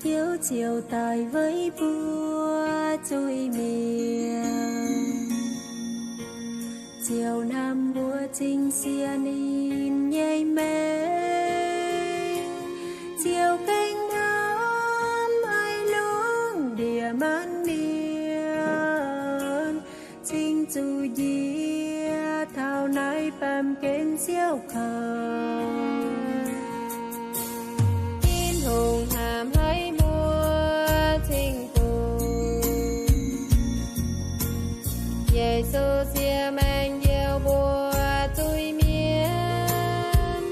Ziouv ziouc daic weic mbuo zuiz mienh, ziouc hnamv mbuo cing-sie ninh nyei maengc, ziouc gengh hnamv haiz lungh ndiev maanc mienh cing zuqc njiec taux naaiv baamh gen siouc kouv. Tin-Hungh hnamv haiz mbuo cing-nqox. Yesu siex maengc njoux mbuo zuiz-mienh,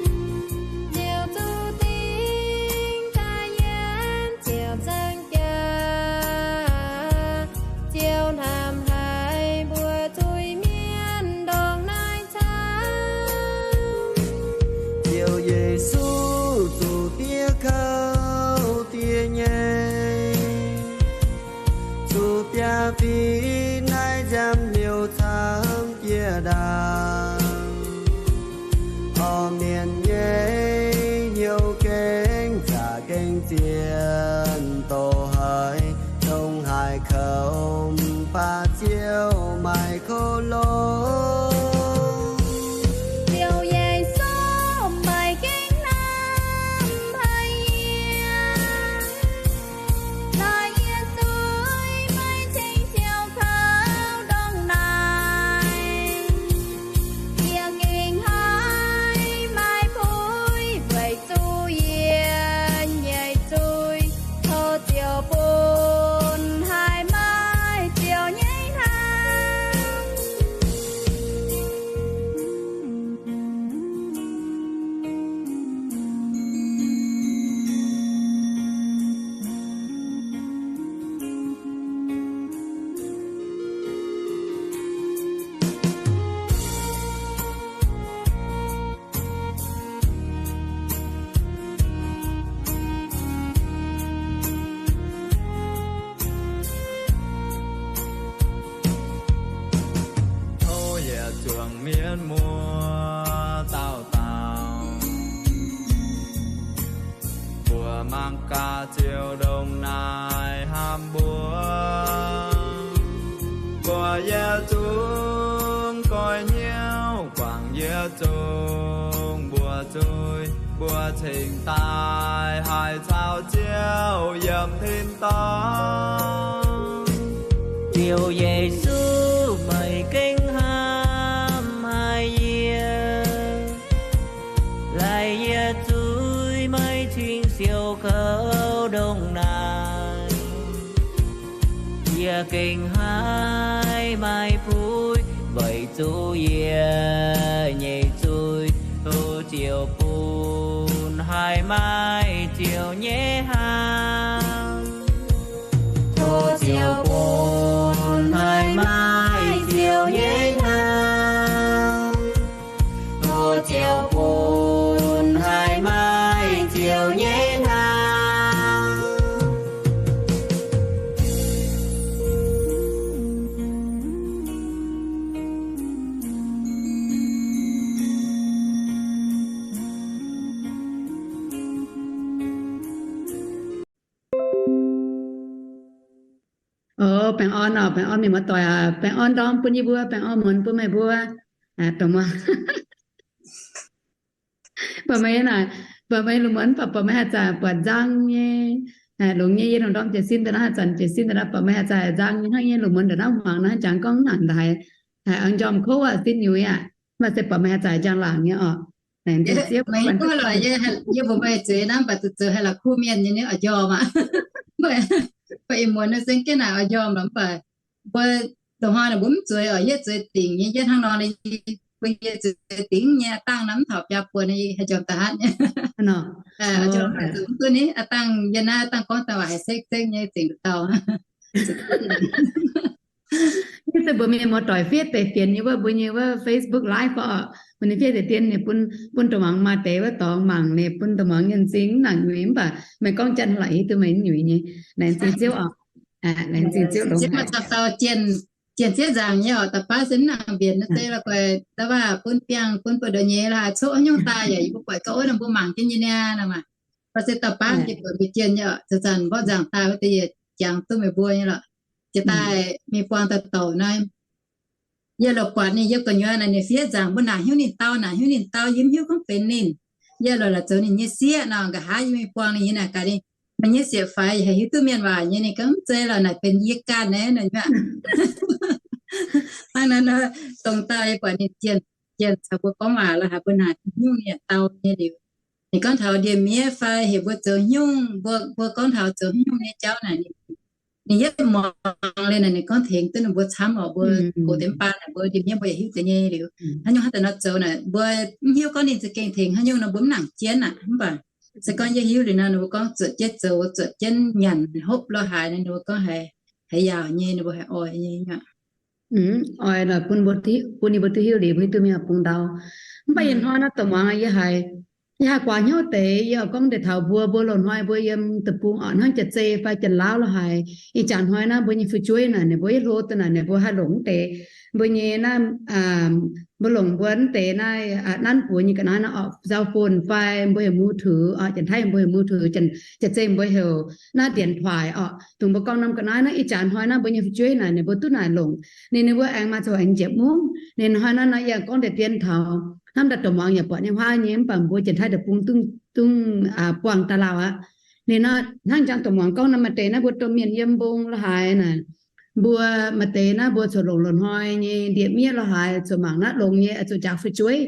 ziouc zuqc dingc daaih yienx ziepc nzaangc jaax, ziouc hnamv haiz mbuo zuiz-mienh ndongc naaiv camv. Ziouv Yesu zuqc diev kouv diev nyei, zuqc biaa fingx naaiv nziaamv liouc camv jiex ndaangc. Orv mienh nyei hnyouv gengh zaqc gengh zienh doz haic, dongh haaix kouv mv baac Ziouv maaih kouv longx. Ziouv Yesu maaih gengh hnamv haic yie, laaix yie zuiz maiv ceng siouc kouv ndongc naaic. Yie gengh haiz maaih fu'jueiv weic zuqc yie nyei zuiz, tov Ziouv bun haih maaih Ziouv nyei hnamv. Yie zungv goiv hnyouv guangc yie zungv mbuox zuiz, mbuo cingx daaih haih caux Ziouv yiem tin-dorngh. Ziouv Yesu, meih gengh hnamv haic yie. Laih yie zuiz meih cingx siou kouv ndongc naaic. Yie gengh haih maaih fuqv weic zuqc yie nyei zuiz. Tov Ziouv bun haih maaih Ziouv nyei hnamv. Tov Ziouv bun haih maaih Ziouv nyei hnamv. Tov Ziouv bun haih maaih Ziouv nyei hnamv. O, baengh orn oc, baengh orn mienh muoz-doic aac, baengh orn ndorm bun yie mbuo, baengh orn muonz bun meih mbuo. Dongh muoz, buatc meih naaic, buatc meih lungh muonz mv baac buatc meih haih zanc buatc nzang nyei, longx nyei. Yie lungh ndorm jiez sin daaih naaiv, haih zanc jiez sin daaih naaiv, buatc meih haih zanc nzang nyei hnangv. Yie lungh muonz ndongc naaiv hmuangx naaiv, jangx gorngv nangc daaih, aengx njormh kouv aqv, sin nyuiz aqv. Mv baac se buatc meih haih zanc njang-laangc nyei oc. Laengz zingh Ziouv. Yie mbuox meih zueiz naaiv, mv baac zuqc zoux haiz la'kuqv mienh nyei, ninh oix njormh aqv. Mv baac ih muonz naaiv se gengh naaic oix njormh lorqc, mv baac mbuo dongh hnoi naaic mbuo mv zueiz oc. Yie zueiz dingc nyei, yie hnangv nor, mbuo yie zueiz dingc nyei, a'dangh naaiv mv taux biaa buonc, yie haih njormh da'hatv nyei. A'dangh yie naaiv a'dangh gorngv daaih waac haih sekv-sekv nyei, zengc dauh. Yie se mbuox mienh muoz-doic fiev deix fienx nyei wuov, mbuo nyei wuov Facebook Live oc. Mbuo nyei fiev deix dien ninh bun, bun dongh muangx maaih deix wuov dorngx mangc, ninh bun dongh muangx nyei m'zing nangc nyuiz, mv baac meih gorngv janx la'haiz duqv meih nyuiz nyei. Laengz zingh Ziouv oc. Laengz zingh Ziouv longx haic. Jienh ziev nzaangc nyei oc, da'baav se mv nangc mbienc naaiv se la'guaih da'waac bun biangh bun buoz-ndoqv nyei la'haiz coqv haaix nyungc daaih yaac yie mbuo buatc gauh wuov nor mbuo mangc jienv nyei niaa nor maah. Mv baac se da'baav jiex buatc mbuo jienh nyei oc, zanc-zanc mborqv nzaangc daaih wuov deix yietc jangx duqv meih mbuo nyei lorqc. Jiex daaih mingh buang daaih douc naaiv. Yie lorqc buatc ninh yiem gu'nyuoz naaic, ninh fiev nzaangc mbuo naaic hnyouv ninh dau, naaic hnyouv ninh dau, yie mv hiuv gorngv benx ninh. Yie lorqc la'zoux ninh nyei sieqv nor, nqa'haav yie mingh buang ninh nyei naaic gaax ninh, meih nyei sieqv faix haih hiuv duqv mienh waac nyei, ninh gorngv mv zeiz lorqc, naaic benx yie ganh naaiv nor. Hnangv naaiv nor, dongh dauh yie buatc ninh jienh, jienh caux mbuo gorngv waac la'haiz mbuo naaic hnyouv ninh yaac dau nyei liuz, ninh gorngv taux ndie-miev fai heuc mbuo zoux haaix nyungc, mbuo, mbuo gorngv taux zoux haaix nyungc nyei jauv naaic, ninh yietv muangx liuz naaic ninh gorngv tengx duqv ninh mbuo camv oc. Mbuo gox deix mv baac naaic mbuo ndie-miev mbuo yaac hiuv deix nyei liuz, haaix nyungc hnangv daaih nor zoux naaic, mbuo mv hiuv gorngv ninh za'gengh tengx haaix nyungc nor mbuo mv nangc jienv aqv. Mv baac se gorngv yie hiuv liuz nor, ninh mbuo gorngv zuotc jienv zoux, zuotc jienv nyanc hopv lo haaix nor, ninh mbuo gorngv haiz, haiz yaauc nyei, ninh mbuo haiz oix nyei aqv. Oix bun, bun ninh mbuo duqv hiuv liuz, mbuo hiuv duqv mingh bungx ndau. Mv baac ih hnoi naaiv dongh muangx yie haiz, yie haih guaax hnyouv deix, yie oix gorngv deix taux mbuo, mbuo loz-hnoi mbuo yiem deic-bung oc, hnangv Janx-Zei fai Janx-Laauv lo haiz, ih jaax hnoi naaiv mbuo nyei fu'jueiv naaic, ninh mbuo yietv hlo daaih naaic, ninh mbuo haih longc mv deix mbuo nyei naaiv, mbuo longc mbuo mv deix naaiv nanv buoz nyei ga'naaiv nor oc, cell phone fai mbuo heuc มือถือ oc, Janx-Taiv mbuo heuc มือถือ, Janx-Zei mbuo heuc naaiv 电话 oc. Dongh mbuo gorngv norm ga'naaiv naaiv, ih jaax hnoi naaiv mbuo nyei fu'jueiv naaic ninh mbuo duqv naaic longc, ninh, ninh mbuo aengx maaih zoux aengx njiec mungv. Ninh hnoi naaiv nor yie gorngv deix dien taux hnamv daaih dongh muangx yaac buatc nyei huaav nyei, mv baac mbuo Janx-Taiv deic-bung dungx, dungx buangh daaih lauh aqv. Ninh nor hnangv jangx dongh muangx gorngv nor, maaih deix naaiv mbuo domh mienh yiem mbong lo haaix naaic, mbuo maaih deix naaiv mbuo coux longc loz-hnoi nyei ndie-miev lo haaix, coux mangc naaiv longx nyei, zuqc njaaux fu'jueiv.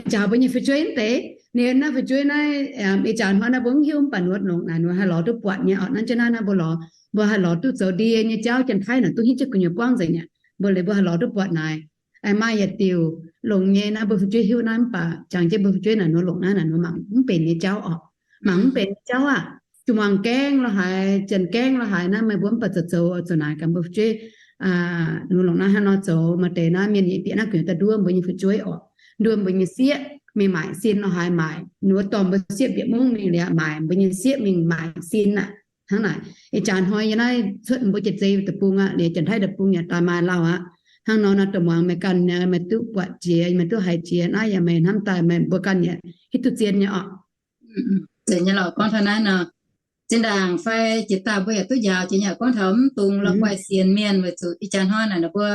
Njaaux mbuo nyei fu'jueiv mv deix. Ninh naaiv fu'jueiv naaiv, ih jaax hnoi naaiv mbuo mv hiuv, mv baac ninh mbuo longc naaic, ninh mbuo haih lorz duqv buatc nyei oc. Nanv jienv naaiv, naaiv mbuo lorz, mbuo haih lorz duqv zoux ndie nyei jauv. Janx-Taiv naaic duqv hiuv jienv gu'nyuoz buangv nzengc aqv. Mbuo liuz mbuo haih lorz duqv buatc naaic. Maaih yietc diuc longx nyei naaiv mbuo fu'jueiv hiuv naaiv, mv baac jangx jienv mbuo fu'jueiv naaic, ninh mbuo longc naaiv naaic, ninh mbuo mangc mv benx nyei jauv oc. Mangc mv benx nyei jauv aqv. Zuqc muangx gaengh lo haaix, janx gaengh lo haaix naaiv, meih mbuo mv baac zoux zoux zuqc naaic gaax mbuo fu'jueiv, ninh mbuo longc naaiv hnangv nor zoux. Maaih deix naaiv mienh nyei bieqc naaiv gu'nyuoz daaih nduov mbuo nyei fu'jueiv oc. Nduov mbuo nyei sieqv mingh maaic sin lo haaix maaic, ninh mbuo dorh mbuo sieqv bieqc mungv mingh liuz maaic, mbuo nyei sieqv mingh maaic sin aqv. Hnangv naaic, ih jaax hnoi yie naaiv cuotv mbuo Janx-Zei deic-bung aqv, liuz Janx-Taiv deic-bung yaac daaih maaih lauh aqv. Hnangv nor naaiv dongh muangx meih ganh, meih duqv buatc jiex, meih duqv haiz jiex naaiv yaac meih hnamv daaih meih mbuo ganh yaac hiuv duqv zien nyei oc. Zeiz nyei lorqc, gorngv taux naaiv nor, zinh ndaangc fai jiex daaih mbuo yaac duqv njaaux jiex nyei. Gorngv taux mv dungx la'guaih sienx mienh weic zuqc ih jaax hnoi naaic ninh mbuo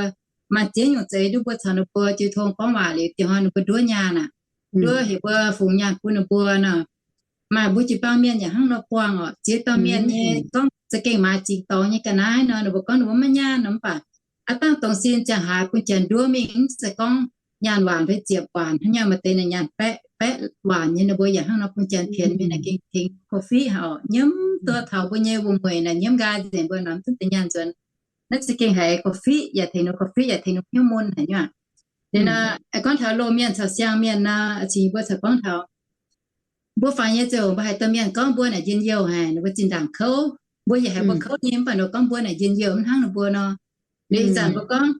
maaih ziex nyungc za'eix nduov mbuo caux ninh mbuo jiu tong gorngv waac liuz, dieh hnoi ninh mbuo nduov nyaanh aqv. Nduov heuc mbuo fungx nyaanh bun ninh mbuo nor. Maaih mbuo jiu-baang mienh yaac hnangv nor buangh orqc. Ziex dauh mienh nyei gorngv za'gengh maaiz zingx dorngx nyei ga'naaiv nor, ninh mbuo gorngv ninh mbuo maiv nyaanh nor, mv baac aav dangh dongh sin ziangh haaix bun janx nduov mingh, mv zeiz gorngv nyaanh waanc fai ziepc waanc hnangv, nyaanh maaih deix naaic nyaanh baeqv, baeqv waanc nyei, ninh mbuo yaac hnangv nor bun janx pienx mingh naaic gengh tengx korv-fiqv haic orqc. Nyiemv duqv taux mbuo nyei wuom-mueic naaic nyiemv nqaai nzengc, mbuo nor mv duqv deix nyaanh nzuonx. Naaiv za'gengh haiz korv-fiqv yaac tengx ninh korv-fiqv yaac tengx ninh hnyouv mun haic nyei aqv. Liuz nor, gorngv taux loz-mienh caux siang-mienh nor, cingx mbuo caux gorngv taux mbuo fangx nyei ziouc mbuo haiz domh mienh gorngv mbuo naaic njien-youh haic, ninh mbuo zinh ndaangc kouv. Mbuo yaac haiz mbuo kouv nyei, mv baac ninh gorngv mbuo naaic njien-youh mv hnangv ninh mbuo nor. Liuz ih zanc mbuo gorngv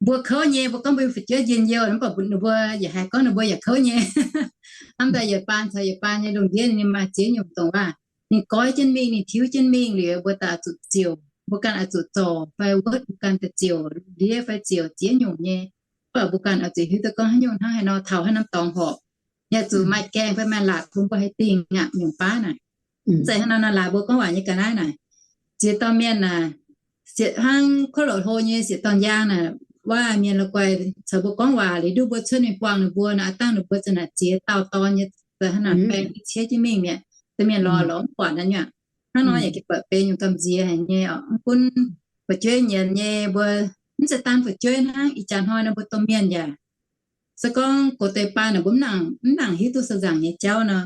mbuo kouv nyei, mbuo gorngv mbuo fu'jueiv njien-youh, mv baac ninh mbuo yaac haiz gorngv ninh mbuo yaac kouv nyei. Hnamv daaih yietc baan caux yietc baan nyei lungh ndiev ninh maaih ziex nyungc dongh waac. Ninh goiv jienv mingh, ninh tiuv jienv mingh liuz, mbuo daaih oix zuqc ziouc, mbuo ganh oix zuqc zorc fai wuotv, mbuo ganh daaih ziouc lungh ndiev fai ziouc ziex nyungc nyei. Mv baac mbuo ganh oix zuqc hiuv duqv gorngv haaix nyungc hnangv haaix nor taux haaix norm dorngx horpc. Yaac zuqc maaih gaengh fai maaih laatc bun mbuo haih dingh aqv, nyungc baav naaic. Mv zeiz hnangv nor, naaiv laaix mbuo gorngv waac nyei ga'naaiv naaic, ziex dauh mienh naaic, sieqv hnangv kuv loc hlo nyei sieqv dorn-yaang naaic, waac mienh la'guaih caux mbuo gorngv waac liuz nduov mbuo cuotv mingh buangh ninh mbuo naaic, aav dangh ninh mbuo za'naaic ziex dauh dorn nyei, hnangv naaic baeng ciev jienv mingh mi'aqv. Domh mienh lorz lorz mv buatc naaiv nyuac. Hnangv nor yaac gengh buatc benx nyungc gamh nziex haic nyei oc. Mv gunv fu'jueiv nyienz nyei mbuo, mv zeiz daan fu'jueiv hnangv, ih jaax hnoi nor mbuo domh mienh yaac se gorngv gox deix baan naaic mbuo mv nangc, mv nangc hiuv duqv se nzaangc nyei jauv nor,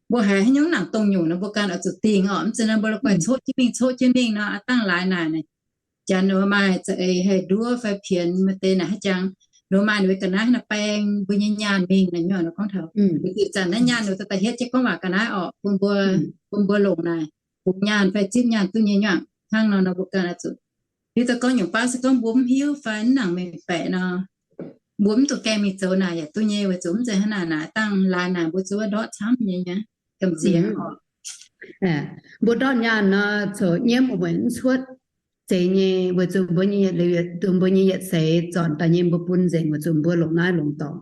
mbuo haiz haaix nyungc nangc dongh nyungc nor mbuo ganh oix zuqc dingh orqc. Mv zeiz nor mbuo la'guaih coqv jienv mingh, coqv jienv mingh nor, aav dangh laaix naaic, janx ninh mbuo maaih za'eix haih nduov fai pienx maaih deix naaic haaix jangx, ninh mbuo maaih ninh mbuo ga'naaiv naaiv baeng mbuo nyei nyaanh mingh naaic nyuac nor gorngv taux. Weic zuqc zanc naaiv nyaanh ninh mbuo daaih hietv jienv gorngv waac ga'naaiv orqc, bun mbuo, bun mbuo longc naaic, bungx nyaanh fai zipv nyaanh duqv nyei nyuac. Hnangv nor nor mbuo ganh oix zuqc hiuv duqv gorngv nyungc baav se gorngv mbuo mv hiuv fai mv nangc mengh baeqc nor, mbuo mv duqv gaengh mingh zoux naaic yaac duqv nyei, weic zuqc mv zeiz hnangv naaic naaic dangh laaix naaic mbuo zuqc ndortv camv nyei, gamh nziex. Mbuo ndortv nyaanh nor coc nyiemv wuom-mueic mv cuotv zeiz nyei, weic zuqc mbuo nyei, mbuo nyei yietc seix zornc daaih nyei mbuo bun nzengc weic zuqc mbuo longc naaiv longc dorngx,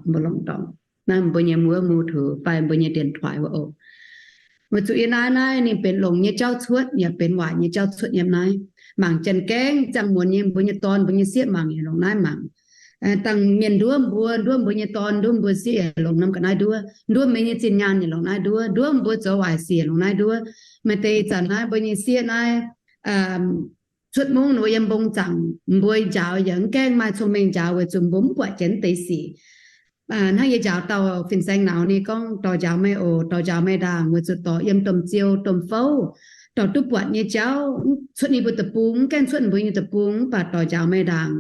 mbuo longc dorngx naaiv mbuo nyei muoz mu tuc fai mbuo nyei dienx tuaix wuov oc. Weic zuqc yie naaiv naaiv ninh benx longx nyei jauv cuotv yaac benx waaic nyei jauv cuotv yiem naaiv. Mangc janx gaengh ziangh muonz nyei mbuo nyei dorn mbuo nyei sieqv mangc yaac longc naaiv mangc. Dangh mienh nduov mbuo, nduov mbuo nyei dorn, nduov mbuo sieqv yaac longc norm ga'naaiv nduov, nduov mbuo nyei zinh nyaanh yaac longc naaiv nduov, nduov mbuo zoux waaic sic longc naaiv nduov. Maaih deix zanc naaiv mbuo nyei sieqv naaiv cuotv mungv ninh mbuo yiem mbong zaangc, mbuo njaaux yaac mv gaengh maaih cong-mengh njaaux weic zuqc mbuo mv buatc jienv deix sic. Hnangv yie njaaux dauh fin-saeng nauz ninh gorngv, dorh njaaux meih oc, dorh njaaux meih ndaangc weic zuqc dorh yiem domh ziou domh fouv, dorh duqv buatc nyei jauv, cuotv ninh mbuo deic-bung, mv gaengh cuotv mbuo nyei deic-bung, mv baac dorh njaaux meih ndaangc.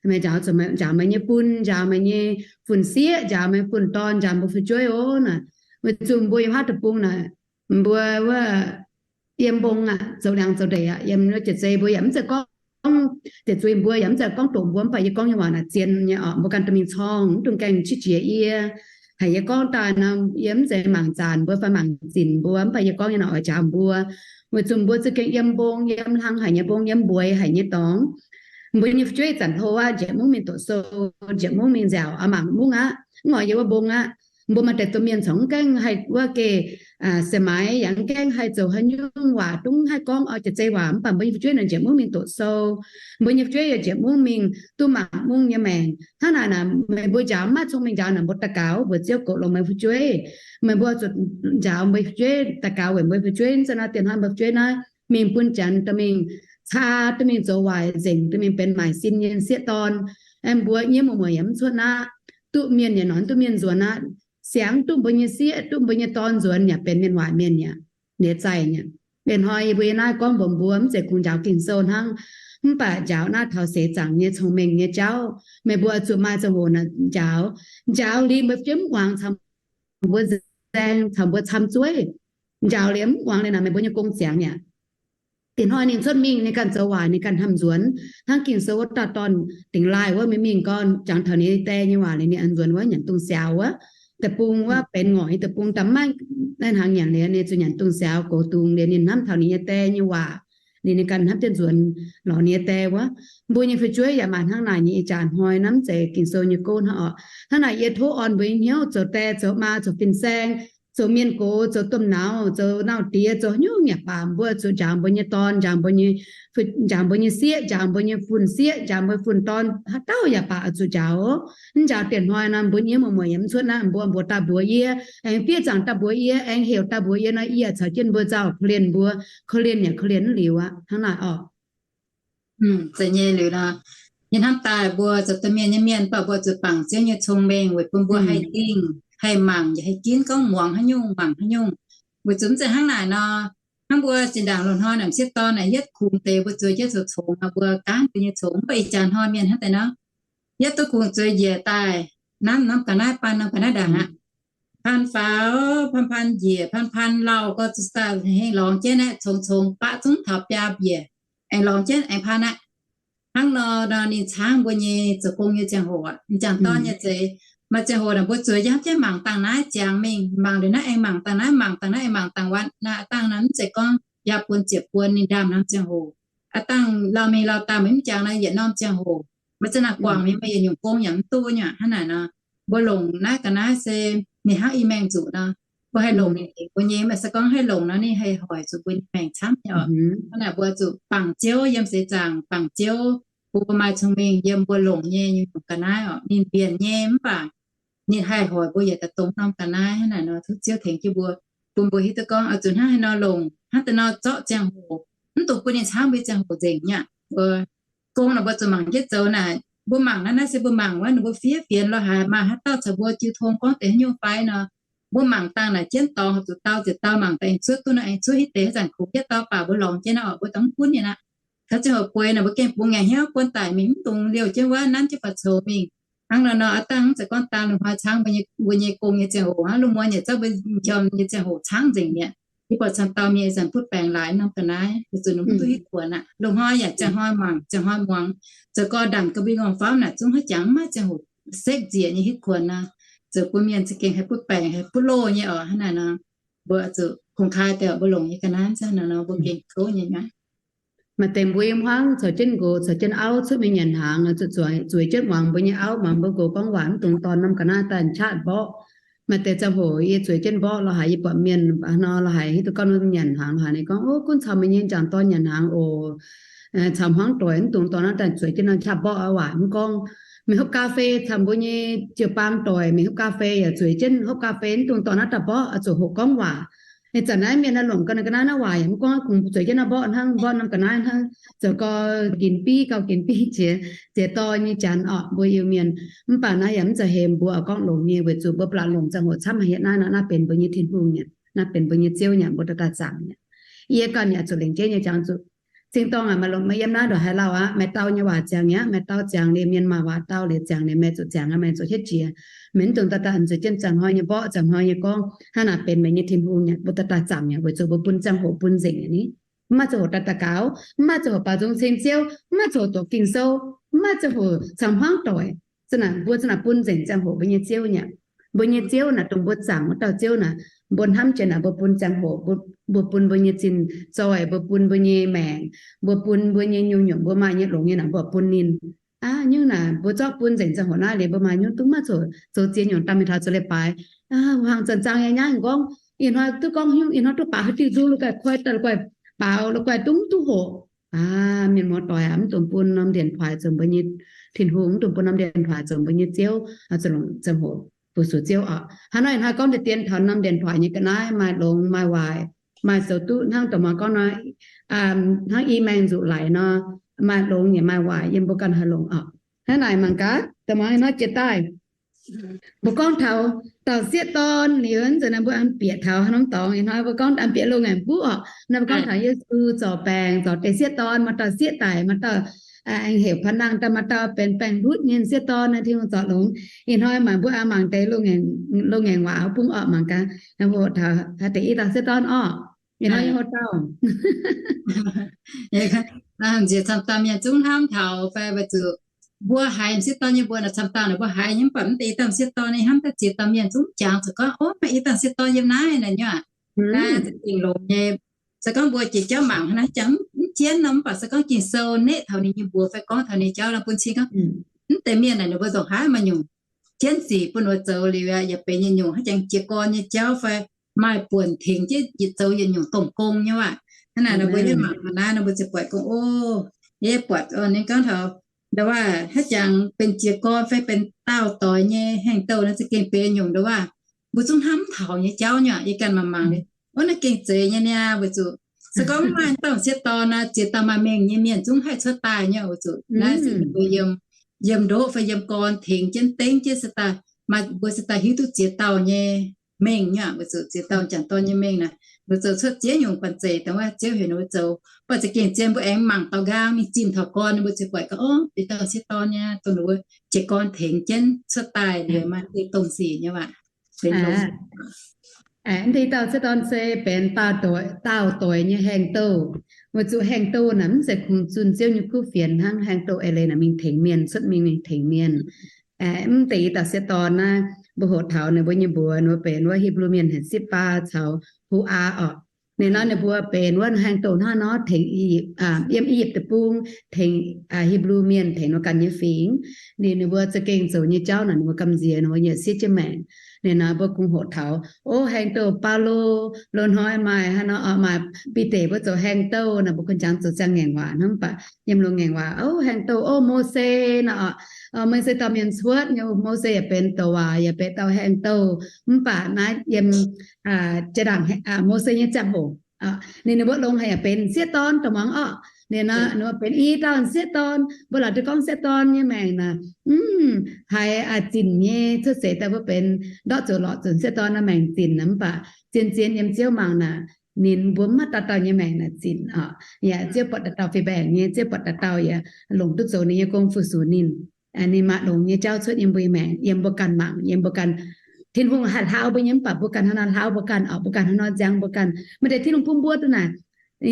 Meih njaaux, njaaux meih nyei bun, njaaux meih nyei fun-sieqv, njaaux meih fun-dorn, njaaux mbuo fu'jueiv oc naaic. Weic zuqc mbuo yiem haav deic-bung naaic, mbuo wuov yiem mbong aqv, zoux liangx zoux ndeic aqv, yiem wuov jiex zei mbuo yaac mv zeiz gorngv, deic zuiz mbuo yaac mv zeiz gorngv doqc mbuo, mv baac yie gorngv nyei waac naaic zien nyei orqc, mbuo ganh dorh mingh corng, mv dungx gaengh qiex jiez yie. Haiz yie gorngv daaih nor, yie mv zeiz mangc zanc mbuo fai mangc zinc mbuo, mv baac yie gorngv nyei naaic oix njaaux mbuo. Weic zuqc mbuo za'gengh yiem mbong, yiem hlang haic nyei mbong, yiem mbueiz haic nyei dorngx. Mbuo nyei fu'jueiv zanc hlo aqv, njiec mungv mingh doqc sou, njiec mungv mingh nziaauc, mangc mungv aqv, mv oix yiem wuov mbong aqv. Mbuo maaih deix domh mienh corc mv gaengh haih wuov geh se maaiz yaac mv gaengh haih zoux haaix nyungc waac, dungx haih gorngv oix jiex zei waac, mv baac mbuo nyei fu'jueiv naaic njiec mungv mingh doqc sou. Mbuo nyei fu'jueiv yaac njiec mungv mingh duqv mangc mungv nyei maengc. Hnangv naaic naaic meih mbuo njaaux mv maaih cong-mengh njaaux naaic mbuo daux gaux mbuox Ziouv goux longx meih fu'jueiv. Meih mbuo zuqc njaaux mbuo nyei fu'jueiv, daux gaux weic mbuo nyei fu'jueiv, mv zeiz nor dien hnoi mbuo fu'jueiv naaiv mingh bun janx dorh mingh caa, dorh mingh zoux waaic nzengc, dorh mingh benx maaic sin nyei sieqv dorn. Aeqv, mbuo nyiemv muoz-mueic yaac mv cuotv aqv, duqv mienh yaac nor duqv mienh nzuonx aqv. Siangx duqv mbuo nyei sieqv, duqv mbuo nyei dorn nzuonx yaac benx mienh waaic mienh yaac, ninh zaih nyei. Mienh hnoi yie mbuo yie naaiv gorngv mbuox mbuo mv zeiz kungx njaaux Ging-Sou hnangv, mv baac njaaux naaiv taux seix zaangc nyei cong-mengh nyei jauv. Meih mbuo zuqc maaih ziangh hoc naaic njaaux, njaaux liuz meih fu'jueiv mv muangx caux mbuo nzaeng caux mbuo camv zueiv, njaaux liuz mv muangx liuz naaic meih mbuo nyei gong ziangx yaac diex hnoi ninh cuotv mingh ninh ganh zoux waaic ninh ganh hnamv nzuonx. Hnangv Ging-Sou wuov dauh dorn dingx laaih wuov, mingh mingh gorn jangx taux ninh die nyei waac liuz ninh nzuonx wuov nyanc dungz siaaux wuov, deic-bung wuov benx ngoic nyei deic-bung, da'maiv naaiv hnaangx nyanc liuz ninh zuqc nyanc dungz siaaux goux dungz liuz ninh hnamv taux ninh nyei die nyei waac liuz ninh ganh hnamv jienv nzuonx lorz ninh nyei die wuov. Mbuo nyei fu'jueiv yaac maaih hnangv naaic nyei. Ih jaax hnoi naaiv mv zeiz Ging-Sou nyei gouv hnangv orqc. Hnangv naaic yie tov orn mbuo nyei hnyouv zoux die zoux maa zoux fin-saeng, zoux mienh gox, zoux domh nauz, zoux nauz-diex, zoux haaix nyungc yaac baac, mbuo zuqc njaaux mbuo nyei dorn, njaaux mbuo nyei, njaaux mbuo nyei sieqv, njaaux mbuo nyei fun-sieqv, njaaux mbuo fun-dorn, haaix dauh yaac baac oix zuqc njaaux. Mv njaaux dieh hnoi nor, mbuo nyei muoz-mueiz yaac mv cuotv naaiv, mbuo mbuox daaih mbuox yie, aengx fiev zaangc daaih mbuox yie, aengx heuc daaih mbuox yie nor, yie yaac caux jienv mbuo nzauh korv-lienh mbuo, korv-lienh yaac korv-lienh mv liuz aqv. Hnangv naaic orqc. Zeiz nyei liuz nor, yie hnamv daaih mbuo zoux domh mienh nyei mienh, mv baac mbuo zuqc bangc Ziouv nyei cong-mengh weic bun mbuo haih dingh, haih mangc, yaac haih ginv gorngv muangx haaix nyungc mangc haaix nyungc. Weic zuqc mv zeiz hnangv naaic nor, hnangv mbuo zinh ndaangc loz-hnoi naaic m'sieqv dorn naaic yietv kungx deix mbuo zueiz jienv zoux congx nor, mbuo gaanv mbuo nyei congx, mv baac ih jaax hnoi mienh hnangv deix nor, yietv duqv kungx zueiz njiec daaih, nanv norm ga'naaiv, baan norm ga'naaiv ndaangc aqv. Paan faaux, paan paan njiec, paan paan lauh, gorx zuqc daaih hengx lorngx jienv naaiv congx congx baqv zungv taux biaa njiec, aengx lorngx jienv aengx paan aqv. Hnangv nor, nor ninh caangv mbuo nyei zoux gong nyei ziangh hoc aqv. M'jangc dorn nyei zeiz, maaih ziangh hoc naaic mbuo zueiz jienv mangc dangh naaiv ziangx mingh, mangc liuz naaiv aengx mangc dangh naaiv, mangc dangh naaiv aengx mangc dangh wuov. Naaiv aav dangh naaiv mv zeiz gorngv yaac buonc ziepc buonc ninh ndaamv norm ziangh hoc. Aav dangh lauh mingh lauh daaih meih mv jangx naaiv yietc norm ziangh hoc. Maiv zeiz naaic guangc mingh meih yietc nyungc gong yaac mv duqv nyei aqv. Hnangv naaic nor, mbuo longc naaiv ga'naaiv se ninh hnangv i maengh nzuqc nor, mbuo haih longc ninh tengx mbuo nyei. Mv baac se gorngv haih longc nor ninh haih hoic zuqc mbuo nyei maengc camv nyei orqc. Hnangv naaic mbuo zuqc bangc Ziouv yiem seix zaangc, bangc Ziouv bun mbuo maaih cong-mengh yiem mbuo longc nyei nyungc-nyungc ga'naaiv orqc. Ninh mbienc nyei mv baac ninh haih hoic mbuo yietc daaih dongh norm ga'naaiv. Hnangv naaic nor tov Ziouv tengx jienv mbuo, bun mbuo hiuv duqv gorngv oix zuqc hnangv haaix nor longc, hnangv deix nor zorqv ziangh hoc, mv dungx bun ninh caangv mbuo nyei ziangh hoc nzengc nyei aqv. Mbuo gong naaic mbuo zuqc mangc jienv zoux naaic, mbuo mangc naaiv, naaiv se mbuo mangc wuov ninh mbuo fiev fienx lo haaix, maaih haaix dauh caux mbuo jiu tong gorngv deix haaix nyungc fai nor, mbuo mangc dangh naaic jienv dorngx zuqc dau ziepc dau, mangc daaih aengx cuotv duqv nor aengx cuotv, hitv deix haaix zanc kungx yietv dau baac mbuo lorngx jienv nor, mbuo dongh mv gunv nyei aqv. Taux ziangh hoc bueix naaic mbuo gengh bungx ngaengc hnyouv buonv daic mingh, mv dungx liouh jienv wuov nanv jienv faaux coux mingh. Hnangv nor nor, aav dangh mv zeiz gorngv dangh lungh hnoi caangv mbuo nyei gong nyei ziangh hoc hnangv. Lungh muonz yietc zauv mbuo nqiemx nyei ziangh hoc caangv nzengc mi'aqv. Yie buatc camv dauh mienh ih zanc butv baengc laaix norm ga'naaiv weic zuqc ninh mv duqv hitv kuonx aqv. Lungh hnoi yaac ziangh hnoi mangc, ziangh hnoi muangx, zoux gorx ndaangc ga'mbui ngorngh faaux naaic zungv haiz jangx mv maaih ziangh hoc sekv nzieqc nyei hitv kuonx nor, zoux bun mienh za'gengh haih butv baengc, haih butv loh nyei orqc. Hnangv naaic nor, mbuo zuqc kungx kaaix deix mbuo longc nyei ga'naaiv hnangv naaic nor mbuo gengh kouv nyei aqv. Maaih deix mbuo yiem hmuangv caux jienv nqox caux jienv auv cuotv mingh nyanc hnaangx, zuqc zueiz jienv muangx mbuo nyei auv muangx mbuo nqox gorngv waac, mv dungx dorh norm ga'naaiv daaih qaqv mborqv. Maaih deix ziangh hoc yie zueiz jienv mborqv lo haaix, yie buatc mienh nor lo haaix hiuv duqv gorngv nyanc hnaangx lo haaix, ninh gorngv, Ov, gunv caux meih nyei m'jangc dorn nyanc hnaangx oc. Caux hmuangv doic mv dungx dorh naaiv daaih zueiz jienv norm qaqv mborqv aqv. Waac mv gorngv, meih hopv ga'fei caux mbuo nyei jiu-baang doic, meih hopv ga'fei yaac zueiz jienv hopv ga'fei, mv dungx dorh naaiv daaih mborqv, oix zuqc hoqc gorngv waac. Ih zanc naaiv mienh naaiv longc ga'naaiv waac yaac mv gorngv kungx zueiz jienv naaiv mborqv hnangv, mborqv norm ga'naaiv hnangv, zoux gau ginx biv, gau ginx biv jiex, ziex dorh nyei janx orqc, mbuo Iu-Mienh. Mv baac naaiv yaac mv zeiz hemx mbuo oix gorngv longx nyei, weic zuqc mbuo blatc longc ziangh hoc camv haic. Hietv naaiv nor, naaiv benx mbuo nyei Tin-Hungh nyei, naaiv benx mbuo nyei Ziouv nyei, mbuo daaih daaih zaangc nyei. Yie ganh yaac zuqc lengc jeiv nyei jangx zuqc, Cing-Dorng aac, meih longc meih yiem naaiv ndongc haaix lauh aqv? Meih dau nyei waac ziangx mi'aqv. Meih dau ziangx liuz mienh maaih waac dau liuz ziangx liuz meih zuqc ziangx aqv, meih zuqc hietv jiex. Meih mv dungx daaih daaih zueiz jienv ziangh hnoi nyei mborqv, ziangh hnoi nyei gorngv, hnangv naaic benx meih nyei Tin-Hungh nyei, mbuo daaih daaih zaangc nyei, weic zuqc mbuo bun ziangh hoc bun nzengc nyei ni. Mv maaih ziangh hoc daaih daaih gaux, mv maaih ziangh hoc baaux nzung ceng Ziouv, mv maaih ziangh hoc doqc Ging-Sou, mv maaih ziangh hoc caux hmuangv doic. Zanc naaic mbuo zanc naaic bun nzengc ziangh hoc mbuo nyei Ziouv nyei. Mbuo nyei Ziouv naaic dongh mbuo zaangc wuov dauh Ziouv naaic, mbuo hnamv jiex naaic mbuo bun ziangh hoc, mbuo bun mbuo nyei zinh zoih, mbuo bun mbuo nyei maengc, mbuo bun mbuo nyei nyungc-nyungc mbuo maaih nyei longx nyei naaic mbuo bun ninh. Aav, nyungc naaic mbuo zorqv bun nzengc ziangh hoc naaiv liuz mbuo maaih nyungc dungv maiv zuqc zoux ziex nyungc daaih mingh taux zoux leiz-baaix. Aav, hmuangx zanc zaangc nyei nyaiv gorngv, ih hnoi duqv gorngv hiuv, ih hnoi duqv baac haaix diuh nzung, la'guaih kuoi daaih, la'guaih baaux, la'guaih dungv duqv hoqc. Aav, mienh muoz-doic aac, mv dungx bun norm điện thoại zoux mbuo nyei Tin-Hungh, mv dungx bun norm điện thoại zoux mbuo nyei Ziouv, ziangh hoc fu-sux Ziouv oc. Hnangv nor ih hnoi gorngv deix dien taux norm điện thoại nyei ga'naaiv maaih longx maaih waaic, maaih zoux duqv hnangv da'muangx gorngv nor, hnangv i maengx nzuqc laic nor, maaih longx yaac maaih waaic yiem mbuo ganh haih longx oc. Hnangv naaic mangc gaax, da'muangx ih hnoi jiex daaih mbuo gorngv taux dauh sieqv dorn liuz, nzunc naaiv mbuo an bieqc taux haaix norm dorngx. Ih hnoi mbuo gorngv an bieqc loz-ngaengc buv oc. Naaiv mbuo gorngv taux Yesu zorc baengc, zorc deix sieqv dorn, maaih dauh sieqv daic, maaih dauh aengx heuc paav nangh daaih, maaih dauh benx baengc ndutv nyei sieqv dorn, naaiv Tin-Hungh zorc longx. Ih hnoi mangc mbuo aengx mangc deix loz-ngaengc waac bung orqc, mangc gaax, hoqc taux haaix deix i dauh sieqv dorn orqc. Ih hnoi yie hoqc dauh nziex camv dauh mienh zungv hnamv taux fai weic zuqc mbuo haiz m'sieqv dorn nyei mbuox naaic camv dauh naaic mbuo haiz nyei, mv baac mv deix i dauh m'sieqv dorn nyei hnamv daaih ziex dauh mienh zungv jangx zuqc gorngv, Ov, maaih i dauh m'sieqv dorn yiem naaiv naaic nyei aqv. Naaiv za'gengh longx nyei. Se gorngv mbuo jiex jauv mangc hnangv naaiv jangx mv jienv nor, mv baac se gorngv Ging-Sou neqv taux ninh nyei mbuox fai gorngv taux ninh jauv nor bun cing gorngv, mv deix mienh naaic ninh mbuo ndongc haaix maaih nyungc jienv zic bun mbuo zoux liuz yaac benx nyei nyungc hnangv jangx jiez gorn nyei jauv fai maaih buonc tengx jienv yietc zoux yietc nyungc domh gong nyei waac. Hnangv naaic nor mbuo yiem mangc gaax naaiv nor mbuo ziouc buatc gorngv, o, yie buatc ninh gorngv taux ndo waac haaix jangx benx jiez gorn fai benx daauh doix nyei haengh douh nor za'gengh benx nyungc ndo waac mbuo zungv hnamv mv taux nyei jauv nyei. Yie ganh mangc mangc, o, naaiv gengh zeiz nyei niaa, weic zuqc se gorngv maaih dauh sieqv dorn naaiv, ziex dauh maaih mengh nyei mienh zungv haih cuotv daaih nyei, weic zuqc naaiv se ninh mbuo yiem, yiem ndoqv fai yiem gorn tengx jienv dengv jienv se daaih, maaih mbuo se daaih hiuv duqv ziex dauh nyei mengh nyei, weic zuqc ziex dauh m'jangc dorn nyei mengh naaic, ninh mbuo zoux cuotv ziex nyungc banh zeic dongh wuov Ziouv heuc ninh mbuo zoux. Mv baac za'gengh zien mbuo aengx mangc daaux nqaang mingh zinh taux gorn ninh mbuo ziouc buatc gorngv, o, ziex dauh sieqv dorn nyei dongh ninh mbuo jiez gorn tengx jienv cuotv daaih liuz maaih domh sic nyei waac. Aa, i dauh sieqv dorn se benx daauh doix nyei haengh douh. Weic zuqc haengh douh naaic mv zeiz kungx zunh Ziouv nyei kuv fienx hnangv. Haengh douh eix leiz naaic mingh tengx mienh, cuotv mingh mingh tengx mienh. Mv deix i dauh sieqv dorn naaiv, mbuo hoqc taux ninh mbuo nyei mbuox, ninh mbuo benx wuov Hipv^lu Mienh heuc Sipv^faa caux Pu^aa orqc. Ninh nor ninh mbuo benx wuov haengh douh hnangv nor tengx, yiem I^yipv Deic-Bung tengx Hipv^lu Mienh tengx ninh mbuo ganh nyei fingx. Ninh, ninh mbuo za'gengh zoux nyei jauv naaic ninh mbuo gamh nziex ninh mbuo nyei sieqv jienv maengc. Ninh nor mbuo kungx hoqc taux, o, haengh douh Baulo, loz-hnoi maaih hnangv nor orqc, maaih Bide mbuo zoux haengh douh naaic, mbuo kuh jangx zoux ziangh ngaengc waac hnangv, mv baac yiem loz-ngaengc waac, o, haengh douh, o, Mose nor orqc, Mose dauh mienh cuotv nyei, Mose yaac benx douc waac yaac benx dauh haengh douh. Mv baac naaiv yiem jaa-ndaangc Mose nyei ziangh hoc, ninh, ninh mbuo longx haic yaac benx sieqv dorn dongh muangx orqc. Ninh, ninh mbuo benx i dauh sieqv dorn. Mbuo laaic duqv gorngv sieqv dorn nyei maengc naaic, mv, haiz zinc nyei cuotv seix daaih mbuo benx ndortv zuqc lorqc zunc sieqv dorn naaiv maengc zinc naaic, mv baac zien-zien yiem Ziouv mangc naaic, ninh mbuo mv maaih dauh dauh nyei maengc naaic zinc orqc. Yaac Ziouv buatc dauh dauh fih mbaengc nyei, Ziouv buatc dauh dauh yaac longc duqv zoux ninh nyei gong fu-sux ninh. Ninh maaih longx nyei jauv cuotv yiem mbuo nyei maengc, yiem mbuo ganh mangc, yiem mbuo ganh. Tin-Hungh haih hlaau mbuo nyei, mv baac mbuo ganh hnangv nor hlaau mbuo ganh orqc, mbuo ganh hnangv nor nziang mbuo ganh. Maaih deix Tin-Hungh bun mbuo duqv naaic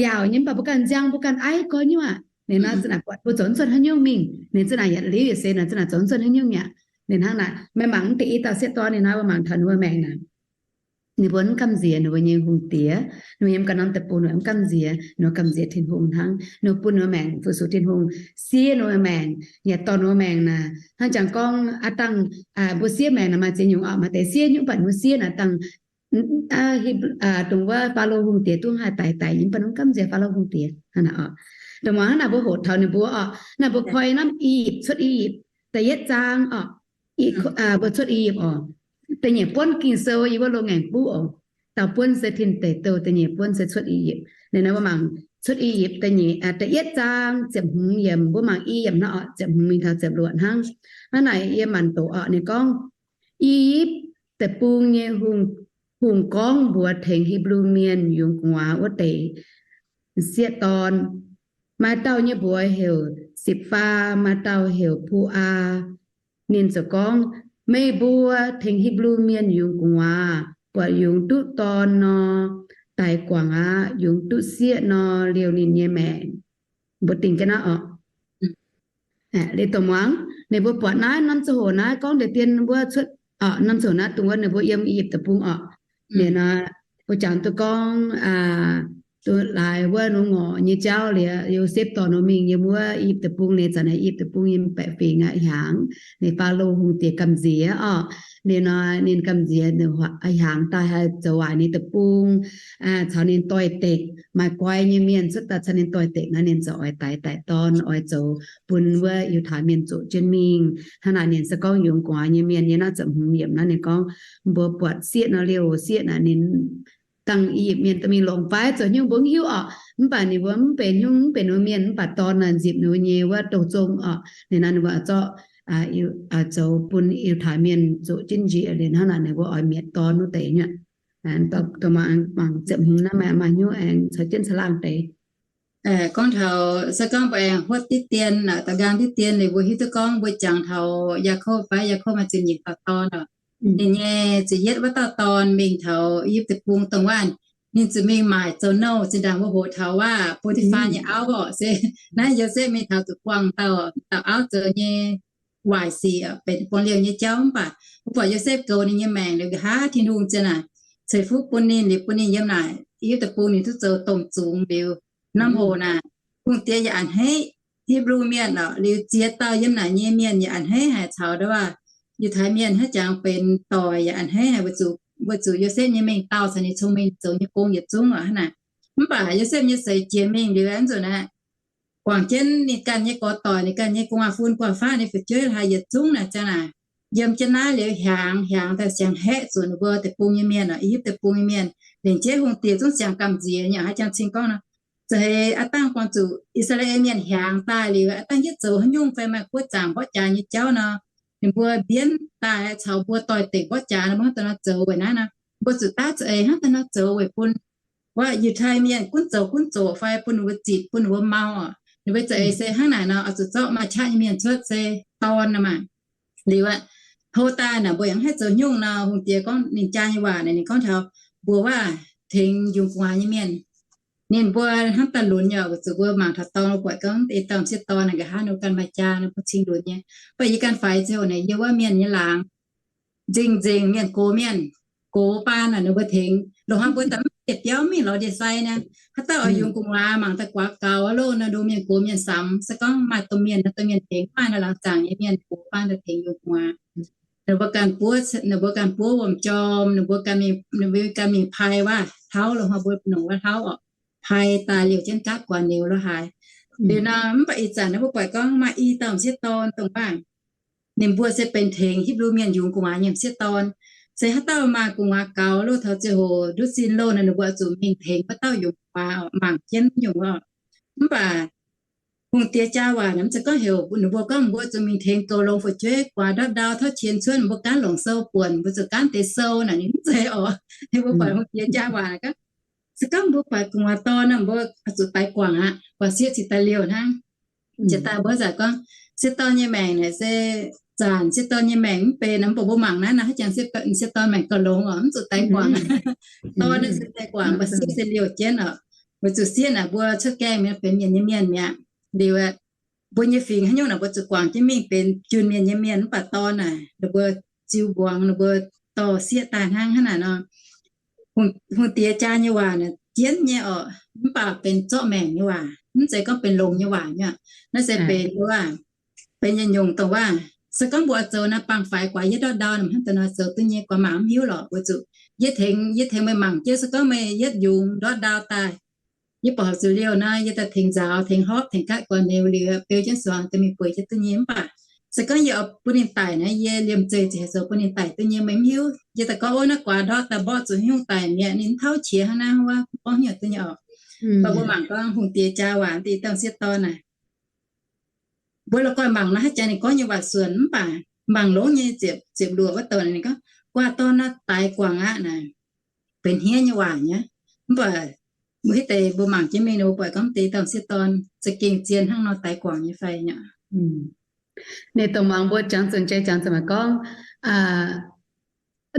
yaauc nyei, mv baac mbuo ganh nziang mbuo ganh aiv gorx nyungc aqv. Ninh nor za'naaic buatc mbuo zoux cuotv haaix nyungc mingh, ninh za'naaic yietc liuz yietc seix naaic za'naaic zoux cuotv haaix nyungc mi'aqv. Ninh hnangv naaic, meih mangc mv deix i dauh sieqv dorn ninh nor, mbuo mangc taux ninh mbuo maengc naaic, ninh mbuo mv gamh nziex ninh mbuo nyei hungh diex. Ninh mbuo yiem ganh norm deic-bung ninh mbuo mv gamh nziex, ninh mbuo gamh nziex Tin-Hungh hnangv. Ninh mbuo bun ninh mbuo maengc fu-sux Tin-Hungh, siev ninh mbuo maengc, yaac dorh ninh mbuo maengc naaic. Hnangv jangx gorngv aav dangh mbuo siev maengc naaic maaih ziex nyungc orqc, maaih deix siev nyungc, mv baac ninh mbuo siev naaic dangh dongh wuov Faalo hungh diex duqv haih daix daic nyei, mv baac ninh mv gamh nziex Faalo hungh diex hnangv naaic orqc. Dongh muangx hnangv naaic mbuo hoqc taux ninh mbuo orqc, naaiv mbuo koi naaiv I^yipv, Cuotv I^yipv da'yietv zaang orqc, mbuo cuotv I^yipv orqc. Da'nyeic buonv Ging-Sou yiem wuov loz-ngaengc buv orqc, dauh buonv se Tin Deic Douh, da'nyeic buonv se Cuotv I^yipv. Ninh nor mbuo mangc Cuotv I^yipv da'nyeic, da'yietv zaang ziepc hmz yiemc, mbuo mangc i yiemc hnangv orqc, ziepc hmz mingh taux ziepc luoqc hnangv. Hnangv naaic yie manc doqc orqc, ninh gorngv, I^yipv Deic-Bung nyei hungh gorngv mbuox tengx Hipv^lu Mienh yungz gu'nguaaz wuov deix sieqv dorn, maaih dauh nyei mbuox heuc Sipc^faa, maaih dauh heuc Pu^aa. Ninh ziouc gorngv, Meih mbuo tengx Hipv^lu Mienh yungz gu'nguaaz, buatc yungz duqv dorn nor, daix guangc aqv. Yungz duqv sieqv nor, liouh ninh nyei maengc. Mbuo dingc jienv naaiv orqc. Liuz dongh muangx ninh mbuo buatc naaiv norm ziangh hoc naaiv gorngv deix dien mbuo cuotv, norm ziangh hoc naaiv dongh wuov ninh mbuo yiem I^yipv Deic-Bung orqc. Liuz nor, mbuo jangx duqv gorngv, duqv laaix wuov norm ngorc nyei jauv liuz, Yosepv dorh ninh mingh yiem wuov I^yipv Deic-Bung. Ninh zanc naaiv I^yipv Deic-Bung yiem baeqc fingx aqv, hiaangx. Ninh Faalo hungh diex gamh nziex orqc. Liuz nor ninh gamh nziex, hiaangx daaih haih zoux waaic ninh deic-bung, caux ninh doix-dekc. Maaih guai nyei mienh cuotv daaih caux ninh doix-dekc nor, ninh ziouc oix daix daic dorn, oix zoux bun wuov Yiutai Mienh zoqc jienv mingh. Hnangv naaic ninh se gorngv yungz gu'nguaaz nyei mienh nyei naaiv ziepc hmz yiemc naaiv ninh gorngv, mbuo buatc sieqv nor, liouh sieqv naaic ninh dangh I^yipv Mienh dorh mingh longc fai zoux nyungc mbuo mv hiuv orqc. Mv baac ninh mbuo mv benx nyungc, mv benx ninh mbuo mienh, mv baac dorn naaic nzipc ninh mbuo nyei wuov douz zong orqc. Ninh naaiv ninh mbuo zorqv zoux bun Yiutai Mienh zoqc jienv njiec liuz hnangv naaic ninh mbuo oix mietc dorn wuov deix nyei. Mangc ziepc hmz naaiv maaih, maaih hnyouv aengx caux jienv caangh laangh deix. Gorngv taux se gorngv mbuo aengx huotv diqv dien, daux nqaang diqv dien liuz mbuo hiuv duqv gorngv mbuo jangx taux Yaakopv fai, Yaakopv maaih ziepc nyeic dauh dorn oc. Ninh nyei ziepc yietv wuov dauh dorn mingh taux I^yipv Deic-Bung dongh wuov, ninh zuqc mingh maaic zoux nouh. Zinh ndaangc mbuo hoqc taux wuov Bo^ti^faa nyei auv oc, se naaiv Yosepv mingh taux zuqc buangh dauh, dauh auv zoux nyei waaic sic, benx buangh liouh nyei jauv. Mv baac mbuo buatc Yosepv goux ninh nyei maengc liuz nqa'haav Tin-Hungh ziouc naaic ceix fuqv bun ninh liuz bun ninh yiem naaic I^yipv Deic-Bung ninh duqv zoux domh zungx liuz. Norm hoc naaic hungh diex yaac a'hneiv Hipv^lu Mienh oc, liuz ziex dauh yiem naaic nyei mienh yaac a'hneiv haic caux ndo wuov Yiutai Mienh haaix jangx benx doic yaac a'hneiv haic weic zuqc weic zuqc Yosepv nyei mengh dauh caux ninh cong-mengh zoux nyei gong yietc zungv oc hnangv naaic. Mv baac Yosepv nyei seix jiex mingh liuz aqv, nzunc aqv, guangc jienv ninh ganh nyei gorx-doic, ninh ganh nyei gu'nguaaz-fun gu'nguaaz-faqv, ninh fu'jueiv haaix yietc zungv naaic ziang naaic, yiem jienv naaiv liuz hiaangx hiaangx daaih siangx haeqv zuqc ninh mbuo deic-bung nyei mienh, I^yipv deic-bung nyei mienh, lengc jeiv hungh diex zungv siang gamh nziex nyei, haaix jangx cing gorngv nor, za'eix aav dangh buangh zuqc I^saa^laa^en mienh hiaangx daaih liuz, aav dangh yietv zoux haaix nyungc fai maaih guoqv zaangc mborqv jaax nyei jauv nor, ninh mbuo mbienv daaih caux mbuo doix-dekc mborqv jaax nor, mbuo hnangv daaih nor zoux weic naaiv nor, mbuo zuqc daav za'eix hnangv daaih nor zoux weic bun wuov Yiutai mienh gunv zoux gunv zoqc fai bun ninh mbuo zitc, bun ninh mbuo mau oc. Ninh mbuo za'eix se hnangv naaic nor, oix zuqc zorqv maaih qaqv nyei mienh cuotv se dorn nor maah. Liuz aqv, hlo daaih naaic mbuo yaac mv haih zoux nyungc nor, hungh diex gorngv ninh jaa nyei waac naaic, ninh gorngv taux mbuox wuov tengx yungz gu'nguaaz nyei mienh. Ninh mbuo hnamv daaih lunx yaac weic zuqc mbuo mangc taux dorn, mbuo buatc gorngv ei dauh m'sieqv dorn naaic nqa'haav ninh mbuo ganh maaih jaa, ninh mbuo cing lunx nyei. Mv baac yie ganh faix ziouc naaic, yie wuov mienh nyei laangz nzengc nzengc mienh gox mienh, gox baan naaic ninh mbuo tengx. Loz-hnoi mbuo daaih mv bieqc biauv mingh lorz ndie-sai naaic, haaix dauh oix yungz gu'nguaaz mangc daaih guaax gaux aqv loh nor, nduov mienh gox mienh samx se gorngv maaih domh mienh, domh mienh tengx, maaih nor laangz zaangc nyei mienh gox baan daaih tengx yungz gu'nguaaz. Ninh mbuo ganh buov, ninh mbuo ganh buov wuom-jorm, ninh mbuo ganh mingh, ninh mbuo ganh mingh pai wuov hlauv, loz-hnoi mbuo nongc wuov hlauv oc, pai daaih liouh jienv gaatv guaax niouz lo haaix. Liuz nor mv baac ih zanc naaiv mbuo buatc gorngv maaih i dauh m'sieqv dorn dongh waac ninh mbuo se benx tengx Hipv^lu Mienh yungz gu'nguaaz nyei m'sieqv dorn. Se haaix dauh maaih gu'nguaaz gaux loh, taux ziangh hoc ndutv sin loh nor, ninh mbuo oix zuqc mingh tengx wuov dauh yungz gu'nguaaz mangc jienv nyungc oc. Mv baac hungh diex jaa waac naaic mv zeiz gorngv heuc ninh mbuo gorngv mbuo zuqc mingh tengx goux longx fu'jueiv, guaax ndortv ndau tauv qiex cuotv, mbuo gaanv longc sou buonc, mbuo zuqc gaanv deix sou naaic, ninh mv zeiz oc. Ninh mbuo buatc hungh diex jaa waac naaic gorngv, se gorngv mbuo buatc gu'nguaaz dorn nor, mbuo oix zuqc daix guangc aqv, guangc sieqv cingx daaih liouh hnangv. Jiex daaih mbuo zaqc gorngv, sieqv dorn nyei maengc naaic se zanc sieqv dorn nyei maengc mv benx, mv baac mbuo mangc naaiv nor, haaix jangx sieqv dorn maengc gauh longx oc, mv zuqc daix guangc. Dorn naaic se daix guangc, mv baac sieqv se liouh jienv oc. Weic zuqc sieqv naaic mbuo cuotv gaengh mi'aqv, benx mienh nyei mienh mi'aqv. Liuz mbuo nyei fingx haaix nyungc naaic mbuo zuqc guangc jienv mingh benx junh mienh nyei mienh, mv baac dorn naaic ninh mbuo ziux mbuangz, ninh mbuo dorh sieqv daaih hnangv. Hnangv naaic nor, hungh diex jaa nyei waac naaic jienv nyei oc, mv baac benx zorqv maengc nyei waac, mv zeiz gorngv benx longx nyei waac nyei. Naaiv se benx, benx yietc nyungc dongh waac, se gorngv mbuo oix zoux naaiv baengh faix guaax yietv ndortv ndau nor, hnangv daaih nor zoux duqv nyei, guaax mangc mv hiuv lorqc. Weic zuqc yie tengx, yie tengx meih mangc jienv, se gorngv meih yietv yungz ndortv ndau daaih, yie buatc horpc zuqc liouh nor, yie daaih tengx nzaaux, tengx hopv, tengx gaatv guaax niouz liuz, beu jienv suangx daaih mingh bueix jienv duqv nyei. Mv baac se gorngv yie oix bun ninh daic naaiv, yie liemh zeih ziouc haaix zoux bun ninh daic duqv nyei meih mv hiuv. Yie daaih gorngv, ov, naaiv guaax ndortv daaih mborqv zuqc nyungc daic mi'aqv, ninh mv tauv qiex hnangv naaiv wuov, mv gorngv nyungc duqv nyei oc. Mv baac mbuo mangc gorngv hungh diex jaa waac deix i dauh m'sieqv dorn naaic, mbuo la'guaih mangc naaiv haaix jangx ninh gorngv nyei waac suonc, mv baac mangc longx nyei ziepc, ziepc luoqc wuov douc naaic ninh gorngv, guaax dorn naaiv daix guangc aqv naaic, benx hniev nyei waac nyei. Mv baac mbuo hitv deix mbuo mangc jienv mingh, mbuo buatc gorngv deix i dauh m'sieqv dorn za'gengh zien hnangv nor daix guangc nyei fai nyei. Ninh dongh muangx mbuo jangx zuqc jai jangx zuqc maaih gorngv,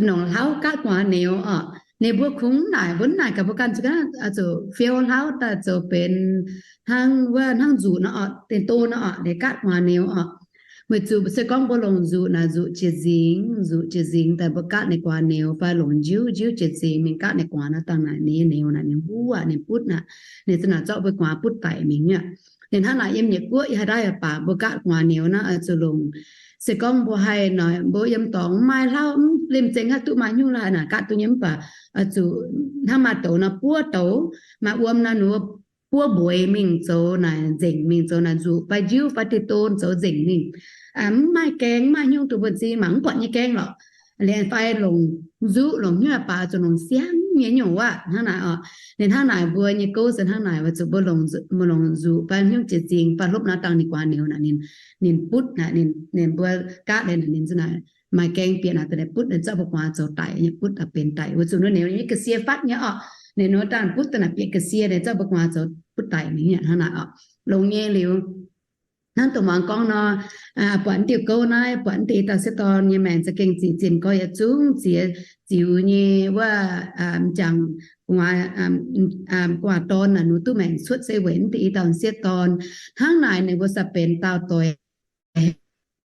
nongc hlauv gaatv guaax niouz oc. Ninh mbuo kungx naaic, mbuo naaic gaax mbuo ganh zuqc, zuqc fiou hlauv daaih zoux benx hnangv wuov, hnangv nzuqc nor oc, dinh don nor oc, ninh gaatv guaax niouz oc. Weic zuqc se gorngv mbuo longc nzuqc naaic, nzuqc jiex nzingx, nzuqc jiex nzingx daaih mbuo gaatv ninh guaax niouz fai longc njiuv, njiuv jiex nzingx mingh gaatv ninh guaax nor, dangh naaic ninh nyei niouz naaic ninh huv aqv, ninh butv aqv. Ninh za'naaic zorqv mbuo guaax butv daic mingh nyei. Ninh hnangv naaic yiem yietc guoqv yie haaix dauh yaac baac mbuo gaatv guaax niouz naaiv oix zuqc longc. Se gorngv mbuo haih noic mbuo yiem dorngx maaih hlauv, mv limh zengx haih duqv maaih nyungc laaih naaic gaatv duqv nyei, mv baac oix zuqc hnangv maaih douz nor buov douz, maaih wuom nor ninh mbuo buov mbueix mingh zoux naaic nzengc mingh, zoux naaic nzuqc fai njiuv fai dinh don zoux nzengc mingh. Mv maaih gaeng, mv maaih nyungc duqv mbuo zinh mangc mv buatc nyei gaeng lorqc. Liemh fai longc nzuqv longc hnyouv baac zuqc longc siang nyei nyungc waac hnangv naaic oc. Ninh hnangv naaic mbuo nyei gouv se hnangv naaic, weic zuqc mbuo longc nzuqc fai hnyouv jiex nzingx fai hlopv nor dangh ninh guaax niouz naaic, ninh butv naaic, ninh mbuo gaatv liuz naaic ninh za'naaic maaih gaeng bieqc naaic daaih ninh butv, ninh zorqv mbuo guaax zoux daic nyei, butv daaih benx daic. Weic zuqc ninh nyei ga'sie fatv nyei oc. Ninh nor dangh butv daaih naaic bieqc ga'sie, ninh zorqv mbuo guaax zoux butv daic mingh hnangv naaic oc. Longx nyei liuz, hnangv dongh muangx gorngv nor, buatc naaiv diuh gouv naaiv, buatc naaiv deix i dauh m'sieqv dorn nyei maengc za'gengh ziqc zinh gorx, yietc zungv ziex ziux nyei wuov m'jangc guaax dorn naaic, ninh duqv maengc cuotv se weic naaiv deix i dauh m'sieqv dorn. Hnangv naaic ninh mbuo sa benx dauh doix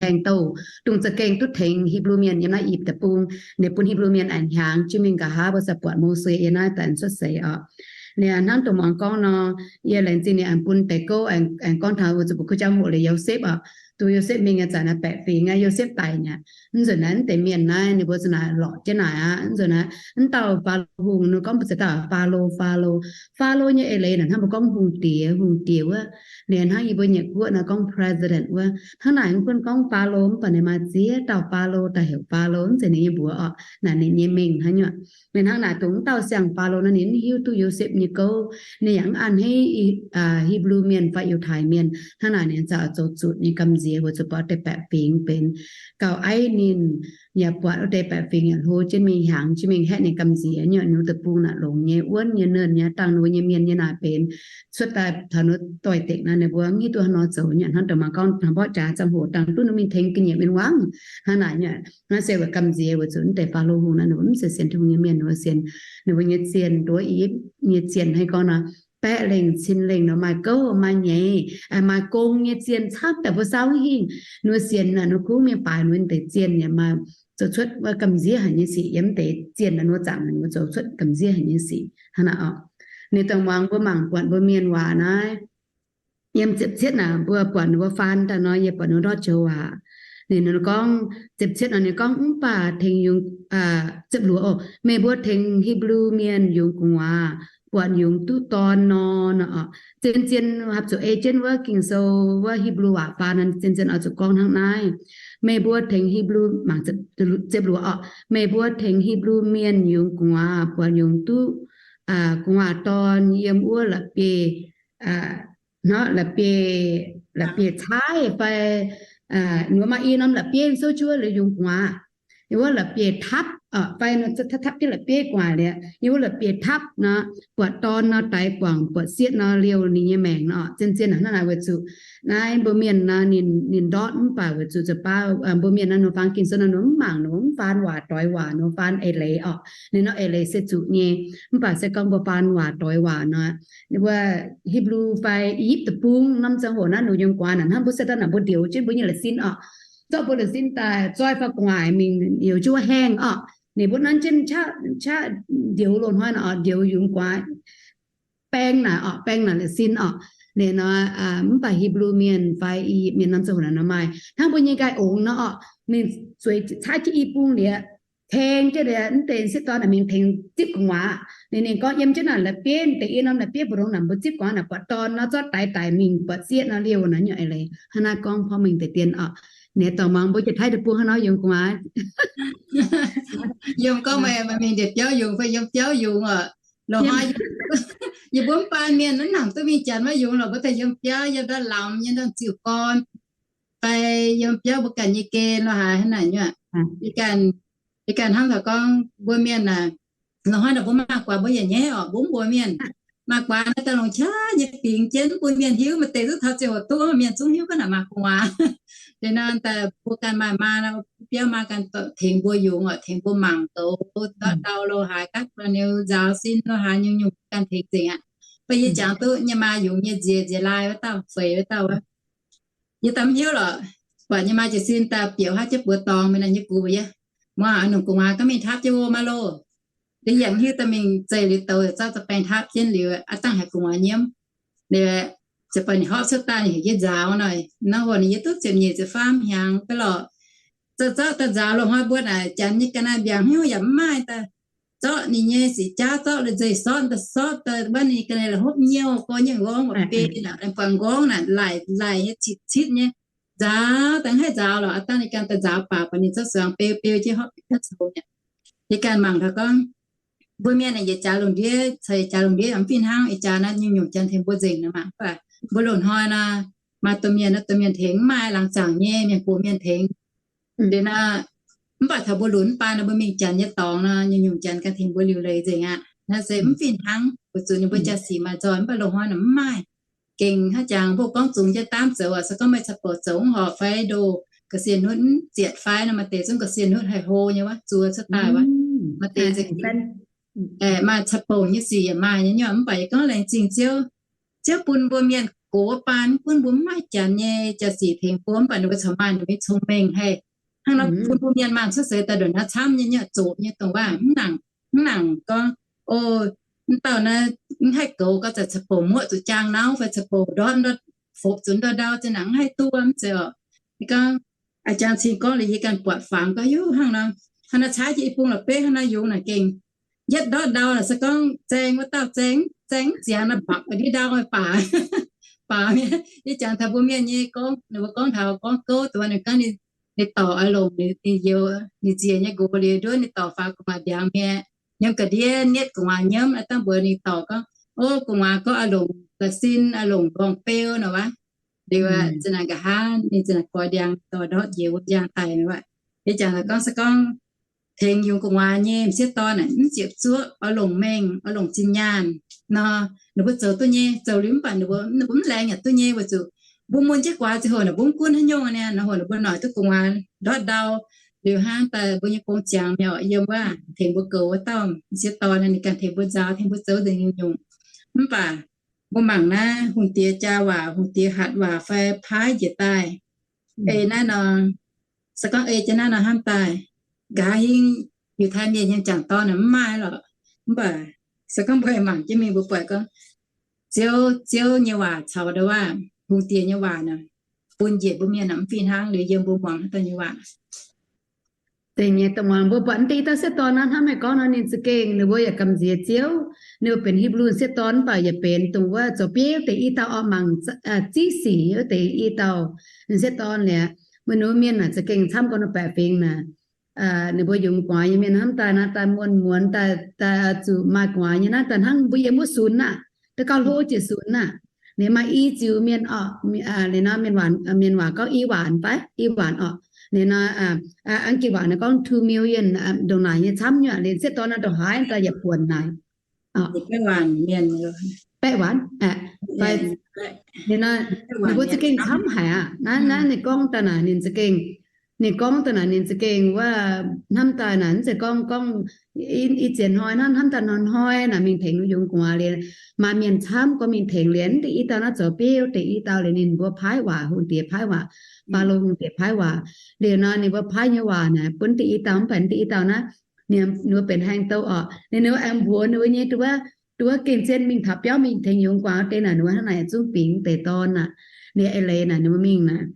haengh douh, dongh za'gengh duqv tengx Hipv^lu Mienh yiem naaiv I^yipv Deic-Bung. Ninh bun Hipv^lu Mienh aengx hiaangx jienv mingh nqa'haav mbuo sa buatc Mose yiem naaiv daaih cuotv seix oc. Ninh hnangv dongh muangx gorngv nor, yie laengz zingh ninh aengx bun deix gouv aengx gorngv taux mbuo zuqc bun kuv jangv hoqc liuz Yosepv oc. Duqv Yosepv mingh nyei zanc naaiv baeqc fingx aqv, Yosepv daic nyei aqv. Mv nzunc naaiv mv deix mienh naaiv ninh mbuo za'naaic lorqc jienv naaic aqv. Mv nzunc naaiv mv dauh Faalo Hungh, ninh gorngv mbuo za'gengh Faalo, Faalo, Faalo nyei eix leiz naaic hnangv mbuo gorngv hungh diex, hungh diex wuov. Ninh hnangv yie mbuo nyei guoqv naaiv gorngv president wuov. Hnangv naaic mv bun gorngv Faalo, mv baac ninh maaih ziex dauh Faalo daaih heuc Faalo, mv zeiz ninh nyei mbuox orqc, naaic ninh nyei mengh hnangv nyuoqc. Ninh hnangv naaic dongh mv dauh siang-Faalo naaiv ninh mv hiuv duqv Yosepv nyei gouv, ninh yaac mv an hei Hipv^lu Mienh fai Yiutai Mienh. Hnangv naaic ninh ziouc zoux zuqc ninh gamh nziex weic zuqc buatc deix baeqc fingx benx gauh aiv ninh, yaac buatc wuov deix baeqc fingx yaac hlo jienv mingh, hiaangx jienv mingh, haeqv ninh gamh nziex nyei, ninh deic-bung naaic longx nyei, wuonv nyei, nernh nyei, dangh ninh mbuo nyei mienh nyei naaic benx cuotv daaih taux ninh doix-dekc naaic, ninh mbuo mv hiuv duqv haaix nor zoux nyei. Hnangv dongh maaih gorngv hnangv mborqv jaax ziangh hoc dangh duqv ninh mingh tengx ga'nyiec mienh wangv. Hnangv naaic nyei, naaiv se weic gamh nziex weic zuqc mv deix Faalo Hungh naaic ninh mbuo mv zeiz sienx Tin-Hungh nyei mienh, ninh mbuo sienx ninh mbuo nyei zienh, nduov Iv nyei zienh, hei gorngv nor, baeqv lengh cin lengh nor maaih gouv maaih nyeiz, maaih gong nyei zienh camv daaih mbuo saauv hingh. Ninh mbuo sienx naaic ninh kungx mingh baaix ninh mbuo deix zienh yaac maaih zoux cuotv wuov gamh nziex haic nyei sic, yiem mv deix zienh naaic ninh mbuo zaangc ninh mbuo zoux cuotv gamh nziex haic nyei sic hnangv naaic orqc. Ninh dongh muangx mbuo mangc buatc mbuo mienh waac naaiv, yiem ziepc cietv naaic mbuo buatc ninh mbuo faan daaih nor, yie buatc ninh ndortv joux waac. Ninh, ninh gorngv ziepc cietv nor ninh gorngv, mv baac tengx yungz, ziepc luoqc, meih mbuo tengx Hipv^lu Mienh yungz gu'nguaaz buatc yungz duqv dorn nor, nor, zien-zien hapv zuqc ei jienv wuov Ging-Sou wuov Hipv^lu waac faan nor, zien-zien oix zuqc gorngv hnangv naaiv. Meih mbuo tengx Hipv^lu, mangc ziepc luoqc orqc, meih mbuo tengx Hipv^lu Mienh yungz gu'nguaaz buatc yungz duqv gu'nguaaz dorn yiem wuov la'bieiv, hnangv la'bieiv, la'bieiv caaiv fai, ninh mbuo maaih i norm la'bieiv souv jienv wuov yungz gu'nguaaz, yiem wuov la'bieiv tapv, fai nor tapv jienv la'bieiv gu'nguaaz liuz, yiem wuov la'bieiv tapv nor, buatc dorn nor, daix guangc buatc sieqv nor, liouh ninh nyei maengc nor. Zien-zien hnangv naaic weic zuqc naaiv mbuo mienh nor, ninh, ninh ndortv mv baac weic zuqc zuqc baav mbuo mienh nor, ninh faang Ging-Sou nor, ninh mv mangc, ninh mv faan waac doix waac, ninh faan eix leiz orqc. Ninh nor eix leiz se zuqc nyei, mv baac se gorngv mbuo faan waac doix waac nor, wuov Hipv^lu fai I^yipv Deic-Bung norm ziangh hoc naaiv, ninh yungz gu'nguaaz naaic hnangv mbuo se daaih naaic mbuo ndioux jienv mbuo nyei la'sin orqc. Zorqv mbuo la'sin daaih zoi fai gu'nguaaic mingh youz jienv wuov haengh orqc. Ninh mbuo nanv jienv qaqv ndioux loz-hnoi naaic orqc, ndioux yungz gu'nguaaz baeng naaic orqc, baeng naaic la'sin orqc. Ninh nor, mv baac Hipv^lu Mienh fai I^yipv Mienh norm ziangh hoc naaic nor maaih hnangv mbuo nyei nqaai ongx nor orqc, ninh zueiz caaiv jienv i bung liuz, tengx jienv liuz mv deix sieqv dorn naaic mingh tengx zipv gu'nguaaz. Ninh, ninh gorngv yiem jienv naaic la'bieiv deix i norm la'bieiv mbu'ndongx naaic mbuo zipv gu'nguaaz naaic buatc dorn nor, zorqv daix daic mingh buatc sieqv nor, liouh nor nyei eix leiz hnangv naaiv gorngv porv mengh deix dien orqc. Ninh dorh muangx mbuo jiex Taiv Deic-Bung hnangv nor yungz gu'nguaaz. Yiem gorngv meih, meih mingh ndiev biauv yungz fai yiem biauv yungz orqc? Loz-hnoi yie mbuo mv baan mienh naaiv nangc duqv mingh janx maiv yungz lorqc, mbuo daaih yiem biauv, yiem ndau lamz, yiem ndau ziux gorn, fai yiem biauv mbuo ganh nyei gen lorqc haaix hnangv naaic nyei. Yie ganh, yie ganh hnamv taux gorngv mbuo mienh naaic, loz-hnoi naaic mbuo maaih guaax mbuo yaac nyaiv orqc, mbuo mv mbuox mienh. Maaih guaax naaiv daaih longc qaqv nyei bingx jienv, mv bun mienh hiuv, maaih deix zungv taux ziangh hoc duqv mienh zungv hiuv gaax naaic maaih guaax. Liuz nor daaih mbuo ganh maaih maa, biauv maa ganh tengx mbuo yungz orqc, tengx mbuo mangc goux ndau lorqc haaix, gaav ninh nzaaux sin lorqc haaix, nyungc-nyungc ganh tengx nzengc aqv. Mv baac yie jangx duqv nyei maa yungz nyei nziex, nziex laai wuov dauh, feix wuov dauh wuov, yie daaih mv hiuv lorqc. Buatc nyei maa jiez sin daaih biouc haav jienv buoz dorngx mingh naaic nyei gux yie, muangx nungc gu'nguaaz gorngv mingh tapv jienv wuov maiv loh. Liuz yie mv hiuv daaih mingh zeih liuz douz zorqv za'baengh tapv jienv liuz, aav dangh haiz gu'nguaaz nyiemv. Liuz ziouc baac ninh horpc cuotv daaih ninh heuc yie nzaaux nor. Naaiv hoc ninh yie duqv ziepc nyeic ziepc faam hnyangx daaih lorqc. Zorqv, zorqv daaih nzaaux loz-hnoi mbuo naaic janx nyei ga'naaiv mbiaangc hnyouv yaac mv maaih daaih. Zorqv ninh nyei siqc jaav zorqv la'nzeic sortv daaih, sortv daaih wuov ninh ga'naaiv la'hopv nyouh gorx nyei nqorngv mbu'biei naaic, buatc nqorngv naaic laic, laic nyei citv citv nyei. Nzaaux daaih mv haih nzaaux lorqc. Aav dangh ninh ganh daaih nzaaux baac, baac ninh zorqv suangx beu beu jienv horpc yietc zungv nyei. Yie ganh mangc taux gorngv mbuo mienh naaic yietc jaax lungh ndiev caux yietc jaax lungh ndiev yaac mv fih hnangv. Yietc jaax naaiv nyungc-nyungc janx tengx mbuo nzengc nor maah. Mv baac mbuo loz-hnoi nor, maaih domh mienh, domh mienh tengx, mv maaih laangz zaangc nyei mienh gox mienh tengx. Liuz nor, mv baac taux mbuo lunx mv baan nor, mbuo mingh janx nyei dorngx nor, nyungc-nyungc janx ganh tengx mbuo liuc leiz nzengc aqv. Naaiv se mv fih hnangv, weic zuqc ninh mbuo jaa-sic maaih nzoih, mv baac loz-hnoi naaic mv maaih. Gengh haaix jangx mbuo gorngv zungx jienv daamv zoux aqv, se gorngv meih caux bouc zoux mv horpc fai ndoh ga'sie nutv mv zietc fai nor, maaih deix zungv ga'sie nutv haih hlo nyei wuov, zuov cuotv daaih wuov. Maaih deix maaih caux bouc nyei sic yaac maaih nyei nyuoqc. Mv baac yie gorngv laengz zingh Ziouv, Ziouv bun mbuo mienh gox wuov baan, mv gunv mbuo mv maaih janx nyei jaa-sic tengx mbuo, mv baac ninh mbuo corc maaih ninh mbuo nyei cong-mengh haih hnangv nor bun mbuo mienh maanh cuotv seix daaih ndongc naaiv camv nyei nyuoqc, zoqc nyei dongh waac mv nangc, mv nangc gorngv, o, mv dauh naaiv mv haih goux gau, zaqc caux bouc muoqv zuqc jaang nauv fai caux bouc ndortv, fopv zuqc ndortv ndau, zinh ndaangc mv haih duqv mv zeiz orqc. Ninh gorngv, a'jangc cingx gorngv liuz yie ganh buatc fangx gorngv, Hiuv hnangv nor, hnangv naaiv caaiv jienv i bung la'bieiv hnangv naaiv yungz naaic gengh yietv ndortv ndau naaic se gorngv zaeng wuov dauh zaeng, zaeng ziangx naaic bapc ndiev ndau baac, baac mi'aqv. Yie jangx taux mbuo mienh nyei gorngv, ninh mbuo gorngv taux gorngv gouv dongh ninh gorngv ninh dorc oix longc ninh youz, ninh nziec nyei nqox liuz nduov ninh dorc faaux gu'nguaaz ndiangx mi'aqv. Nyiemv ga'ndiev nietv gu'nguaaz nyiemv, dangh mbuox ninh dorc gorngv, O, gu'nguaaz gorngv oix longc la'sin, oix longc ndorngh beu nor wuov. Liuz zinh naaic nqa'haav ninh zinh naaic goix ndiangx dorh ndortv njiec wuov njang daaih nor wuov. Yie jangx gorngv se gorngv tengx yungz gu'nguaaz nyei m'sieqv dorn naaic mv ziepc zuoqv, oix longc mengh, oix longc zinh nyaanh nor, ninh mbuo zoux duqv nyei, zoux liuz mv baac ninh mbuo, ninh mbuo mv laengz yaac duqv nyei weic zuqc mbuo mun jienv guaax ziangh hoc naaic mbuo mv gunv haaix nyungc niaa, naaiv hoc ninh mbuo noic duqv gu'nguaaz ndortv ndau. Liuz hnangv daaih mbuo nyei gong ziangx mi'aqv, yiem wuov tengx mbuo goux wuov dauh m'sieqv dorn, ninh ganh tengx mbuo nzaaux, tengx mbuo zoux nzengc nyungc-nyungc. Mv baac mbuo mangc naaiv hungh diex jaa waac, hungh diex hatc waac fai paaiv njiec daaih, ei naaiv nor, se gorngv ei jienv naaiv nor hnamv daaih, nqa'haav hingv Yiutai Mienh nyei m'jangc dorn naaic mv maaih lorqc. Mv baac se gorngv mbuo mangc jienv mingh mbuo buatc gorngv Ziouv, Ziouv nyei waac caux ndau wuov hungh diex nyei waac naaic, bun njiec mbuo mienh naaic mv fih hnangv liuz yiem mbuo muangx haaix dauh nyei waac. Deix nyei dongh muangx mbuo buatc naaiv deix i dauh m'sieqv dorn naaiv hnamv meih gorngv nor ninh za'gengh ninh mbuo yaac gamh nziex Ziouv. Ninh mbuo benx Hipv^lu m'sieqv dorn mv baac yaac benx dongh wuov zoux bieiv deix i dauh orqc, mangc ziqv sic wuov deix i dauh m'sieqv dorn liuz, mbuo ninh mbuo mienh naaic za'gengh camv gorngv ninh baeqc fingx naaic. Ninh mbuo yungz gu'nguaaz nyei mienh hnamv daaih naaiv daaih muonz-muonz daaih, daaih zuqc maaih gu'nguaaz nyei naaiv daaih hnangv mbuo yiem wuov sunx aqv, da'gauh hlo jiex sunx aqv. Ninh maaih i ziux mienh orqc, ninh nor mienh waac gorngv i waanc fai i waanc orqc. Ninh nor Ang^gitv waac naaic gorngv two million, ndongc naaic nyei camv nyei. Ninh m'sieqv dorn naaiv ndongc haaix daaih yaac buonc naaic. Baeqv waanc, ninh mbuo za'gengh camv haic aqv. Naaiv, naaiv ninh gorngv daaih naaic ninh za'gengh, ninh gorngv daaih naaic ninh za'gengh wuov hnamv daaih naaic mv zeiz gorngv, gorngv i ziex hnoi hnangv, hnamv daaih hnoi-hnoi naaic mingh tengx yungz gu'nguaaz liuz, maaih mienh camv gorngv mingh tengx liuz, deix i dauh naaiv zoux bieiv deix i dauh liuz ninh mbuo paaiv waac, hungh diex paaiv waac, Faalo hungh diex paaiv waac. Liuz nor ninh mbuo paaiv nyei waac naaic bun deix i dauh mv baac deix i dauh naaiv, ninh mbuo benx haengh douh orqc. Liuz ninh mbuo aengx mbuox ninh mbuo nyei wuov, wuov gengh zien mingh taux biauv mingh tengx yungz gu'nguaaz deix naaic, ninh mbuo hnangv naaic zungv bingx deix dorn aqv. Liuz eix leiz naaic ninh mbuo mingh naaic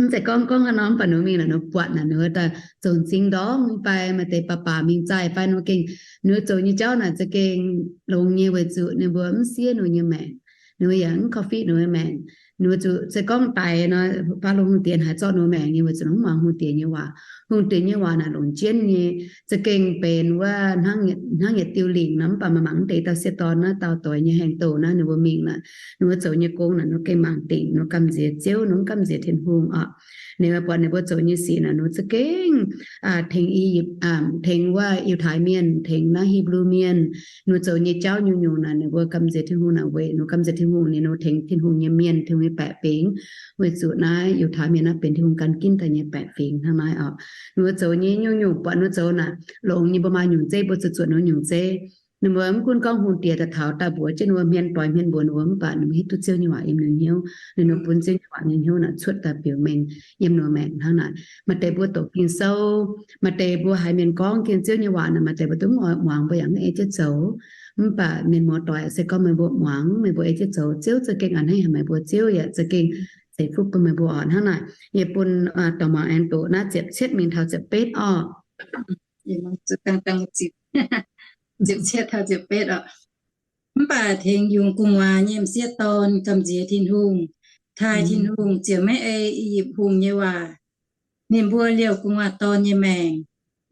mv zeiz gorngv gorngv haaix nor, mv baac ninh mbuo mingh naaic ninh mbuo buatc naaic ninh mbuo daaih zoux m'zing ndorngv fai maaih deix baac baac mingh zaih fai ninh mbuo gengh, ninh mbuo zoux nyei jauv naaic za'gengh longx nyei weic zuqc ninh mbuo mv siev ninh mbuo nyei maengc, ninh mbuo yaac mv korv-fiqv ninh mbuo maengc. Ninh mbuo zuqc se gorngv daic nor, Faalo hungh diex haiz zorqv ninh mbuo maengc nyei weic zuqc mv muangx hungh diex nyei waac. Hungh diex nyei waac naaic longc jienv nyei, za'gengh benx wuov hnangv yietc diuh lingc nor. Mv baac maaih mangc mv deix dauh sieqv dorn naaiv dauh doix nyei haengh douh naaiv ninh mbuo mingh naaic, ninh mbuo zoux nyei gong naaic ninh mbuo gengh mangc dingc, ninh mbuo gamh nziex Ziouv, ninh mbuo gamh nziex Tin-Hungh orqc. Ninh mbuo buatc ninh mbuo zoux nyei sic naaic ninh mbuo za'gengh tengx I^yipv, tengx wuov Yiutai Mienh, tengx naaiv Hipv^lu Mienh, ninh mbuo zoux nyei jauv nyungc-nyungc naaic ninh mbuo gamh nziex Tin-Hungh naaic weic ninh mbuo gamh nziex Tin-Hungh, ninh mbuo tengx Tin-Hungh nyei mienh, Tin-Hungh nyei baeqc fingx, weic zuqc naaiv Yiutai Mienh naaiv benx Tin-Hungh gan ginv daaih nyei baeqc fingx hnangv naaiv orqc. Ninh mbuo zoux nyei nyungc-nyungc buatc ninh mbuo zoux naaic longx nyei, mbuo maaih nyungc zeiv mbuo zuqc zuotc ninh mbuo nyungc zeiv. Ninh mbuo mv gunv gorngv hungh diex daaih taux daaih mbuox jienv ninh mbuo hmien doix hmien mbuox ninh mbuo mv baac ninh mbuo hiuv duqv Ziouv nyei waac yiem ninh hnyouv, ninh mbuo bun Ziouv nyei waac nyei hnyouv naaic cuotv daaih biux mengh yiem ninh mbuo maengc hnangv naaic. Maaih deix mbuo doqc Ging-Sou, maaih deix mbuo haiz mienh gorngv jienv Ziouv nyei waac naaic, maaih deix mbuo duqv mv oix muangx, mbuo yaac mv ei jienv zoux. Mv baac mienh muoz-doic se gorngv meih mbuo muangx, meih mbuo ei jienv zoux, Ziouv za'gengh a'hneiv haic meih mbuo, Ziouv yaac za'gengh ceix fuqv bun meih mbuo orqc. Hnangv naaic yie bun dorh muangx aengx doqc naaiv ziepc cietv mingh taux ziepc betv orqc. Ziepc cietv taux ziepc betv orqc. Mv baac tengx yungz gu'nguaaz nyei m'sieqv dorn gamh nziex Tin-Hungh, taaih Tin-Hungh ziouc maiv ei I^yipv Hungh nyei waac. Ninh mbuo liouh gu'nguaaz dorn nyei maengc.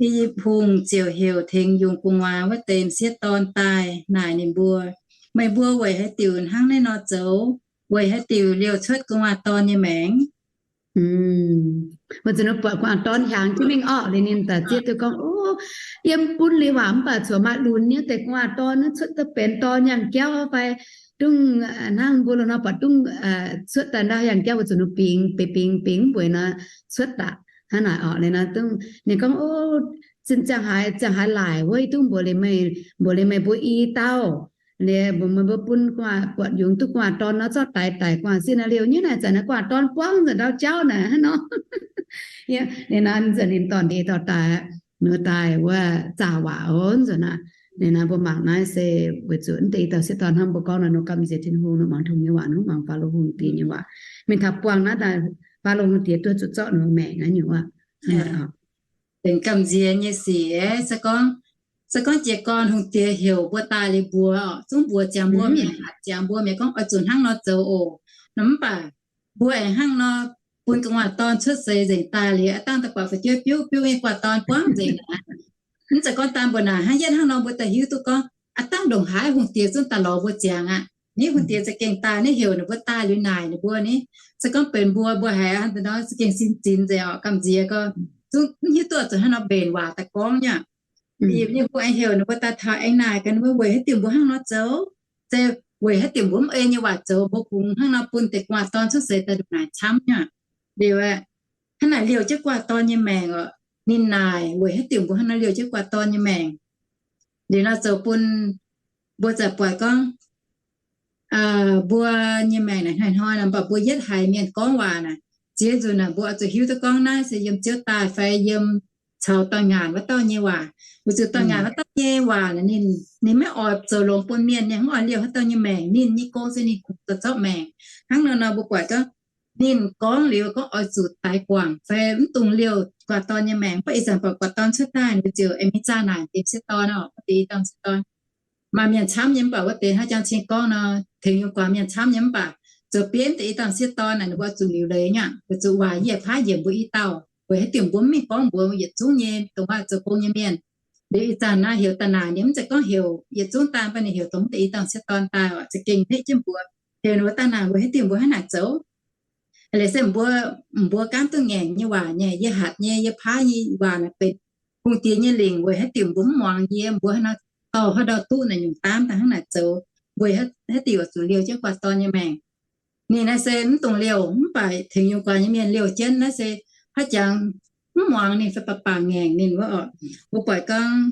I^yipv Hungh ziouc heuc tengx yungz gu'nguaaz wuov deix m'sieqv dorn daaih naaic ninh mbuo, Meih mbuo weic haaix diuc hnangv naaiv nor zoux? Weic haaix diuc liouh cuotv gu'nguaaz dorn nyei maengc? Weic zuqc ninh buatc gu'nguaaz dorn hiaangx jienv mingh orqc, liuz ninh daaih zieqv duqv gorngv, O, yiem bun liuz waac mv baac cuotv maaih lunx nyei deix gu'nguaaz dorn naaiv cuotv daaih benx dorn yangh jauv fai dungv hnangv mbuo loz-hnoi buatc dungv cuotv daaih ndau yangh jauv weic zuqc ninh bingx bingx bingx mbuox nor cuotv daaih hnangv naaic orqc. Liuz nor dungv ninh gorngv, O, zinh ziangh haaix, ziangh haaix laaic wuov, yie dungv mbuox liuz meih, mbuox liuz meih mbuo i dauh. Liuz mbuox meih mbuo bun gu'nguaaz buatc yungz duqv gu'nguaaz dorn nor zorqv daix daic gu'nguaaz sieqv naaiv liouh nyei naaic zanc naaiv gu'nguaaz dorn buangv nzengc ndau jauv naaic hnangv nor. Ninh nor nzunc ninh dorn ndiev dorh daaih, ninh daaih wuov zaah waac oc nzunc naaic. Ninh naaiv mbuo mangc naaiv se weic zuqc naaiv deix i dauh sieqv dorn hnangv mbuo gorngv nor, ninh gamh nziex Tin-Hungh, ninh muangx Tin-Hungh nyei waac, ninh mv muangx Faalo Hungh diex nyei waac. Mingh taux buangh naaiv daaih Faalo hungh diex duqv zuqc zorqv ninh mbuo maengc aqv nyungc aqv. Benx gamh nziex nyei sic, se gorngv, se gorngv jiez gorn hungh diex heuc mbuo daaih liuz mbuox, zungv mbuox ziangx mbuo mienh, hatc ziangx mbuo mienh gorngv oix zuqc hnangv nor zoux oc. Nor mv baac mbuo aengx hnangv nor bun gu'nguaaz dorn cuotv seix nzengc daaih liuz, aav dangh daaih buatc fu'jueiv biuv biuv nyei gu'nguaaz dorn buangv nzengc aqv. Mv zeiz gorngv daan mbuo naaic hnangv, yietv hnangv nor mbuo daaih hiuv duqv gorngv aav dangh ndongc haaix hungh diex zungv daaih lorz mbuo ziangx aqv. Ni hungh diex za'gengh daaih, ni heuc ninh mbuo daaih liuz naaic ninh mbuo ni. Se gorngv benx mbuo, mbuo haiz hnangv nor za'gengh sin zinx nzengc oc, gamh nziex gau, zungv mv hiuv duqv zuqc hnangv nor mbenc waac daaih gorngv nyei. Yie nyei hungh aengx heuc ninh mbuo daaih taux aengx naaic gaax ninh mbuo weic haaix diuc mbuo hnangv nor zoux, se weic haaix diuc mbuo mv ei nyei waac zoux, mbuo kungx hnangv nor bun deix gu'nguaaz dorn cuotv seix daaih ndongc naaic camv nyei. Liuz aeqv, hnangv naaic liouh jienv gu'nguaaz dorn nyei maengc oc. Ninh naaic weic haaix diuc mbuo hnangv nor liouh jienv gu'nguaaz dorn nyei maengc. Liuz nor zoux bun mbuo zaqc buatc gorngv mbuo nyei maengc naaic hnoi-hnoi nor, mv baac mbuo yietv haiz mienh gorngv waac naaic, ziex nzunc naaic mbuo oix zuqc hiuv duqv gorngv naaiv se yiem Ziouv daaih fai yiem caux dorn-ngaanc wuov dauh nyei waac. Weic zuqc dorn-ngaanc wuov dauh nyei waac naaic ninh, ninh maiv oix zoux longx bun mienh, ninh mv oix liouh haaix dauh nyei maengc. Ninh nyei gong se ninh kungx zoux zorqv maengc. Hnangv nor nor mbuo buatc gorngv ninh gorngv liuz gorngv oix zuqc daix guangc fai mv dungx liouh gu'nguaaz dorn nyei maengc. Mv baac ih zanc buatc gu'nguaaz dorn cuotv daaih, ninh mbuo ziouc aengx mingh zaah naaic deix m'sieqv dorn oc, wuov deix i dauh m'sieqv dorn. Maaih mienh camv nyei mv baac wuov deix hnangv jang cing gorngv nor, tengx yungz guaax mienh camv nyei mv baac zoux bieiv deix i dauh m'sieqv dorn naaic ninh mbuo oix zuqc liuc leiz nyei aqv. Weic zuqc waac yie paaiv njiec mbuo i dauh, weic haaix diuc mbuo mv mingh gorngv mbuox yietc zungv nyei dongh maaih zoux gong nyei mienh. Liuz ih zanc naaiv heuc daaih naaic ninh mv zeiz gorngv heuc yietc zungv daaih, mv baac ninh heuc dongh mv deix i dauh m'sieqv dorn daaih oc, za'gengh hneiv jienv mbuo. Heuc ninh mbuo daaih naaic weic haaix diuc mbuo hnangv naaic zoux. Leiz se mbuo, mbuo gaamv duqv ngaengc nyei waac nyei, yie hatc nyei, yie paaiv nyei waac naaic benx hungh diex nyei lingc. Weic haaix diuc mbuo mv muangx yie, mbuo hnangv nor dorh haaix ndau duqv naaic nyungc daamv daaih hnangv naaic zoux, weic haaix diuc oix zuqc liouh jienv gu'nguaaz dorn nyei maengc. Ninh naaiv se mv dungx liouh, mv baac tengx yungz guaax nyei mienh liouh jienv naaiv se haaix jangx mv muangx ninh fai baac baac ngaengc ninh wuov oc. Mbuo buatc gorngv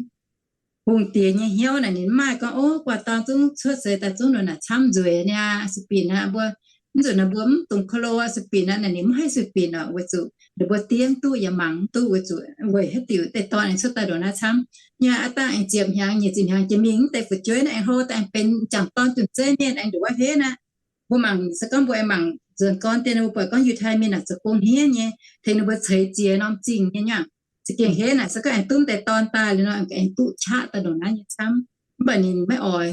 hungh diex nyei hnyouv naaic ninh mv maaih gorngv, ov, gu'nguaaz dorn zungv cuotv seix daaih zungv ndongc naaic camv nzueic niaa, sueih binc aqv. Mbuo mv zuqc naaic mbuo mv dungx ko lo aqv, sueih binc aqv. Naaic ninh mv haih sueih binc oc, weic zuqc ninh mbuo diev mv duqv yaac mangc mv duqv, weic zuqc weic haaix diuc deix dorn aengx cuotv daaih ndongc naaiv camv. Yaac aav dangh aengx ziepc hnyangx nyic ziepc hnyangx jiex mingh mv deix fu'jueiv naaiv aengx hlo daaih aengx benx m'jangc dorn junh zeiv mienh aengx nduov haav hnav aqv. Mbuo mangc se gorngv mbuo aengx mangc nzuonx gorn dien, mbuo buatc gorngv Yiutai Mienh naaic zoux gong hniev nyei, tengx ninh mbuo ceix ziex norm zingh nyei nyei. Za'gengh henv naaic se gorngv aengx duqv deix dorn daaih liuz nor, aengx duqv qaqv daaih ndongc naaiv nyei camv. Mv baac ninh maiv oix,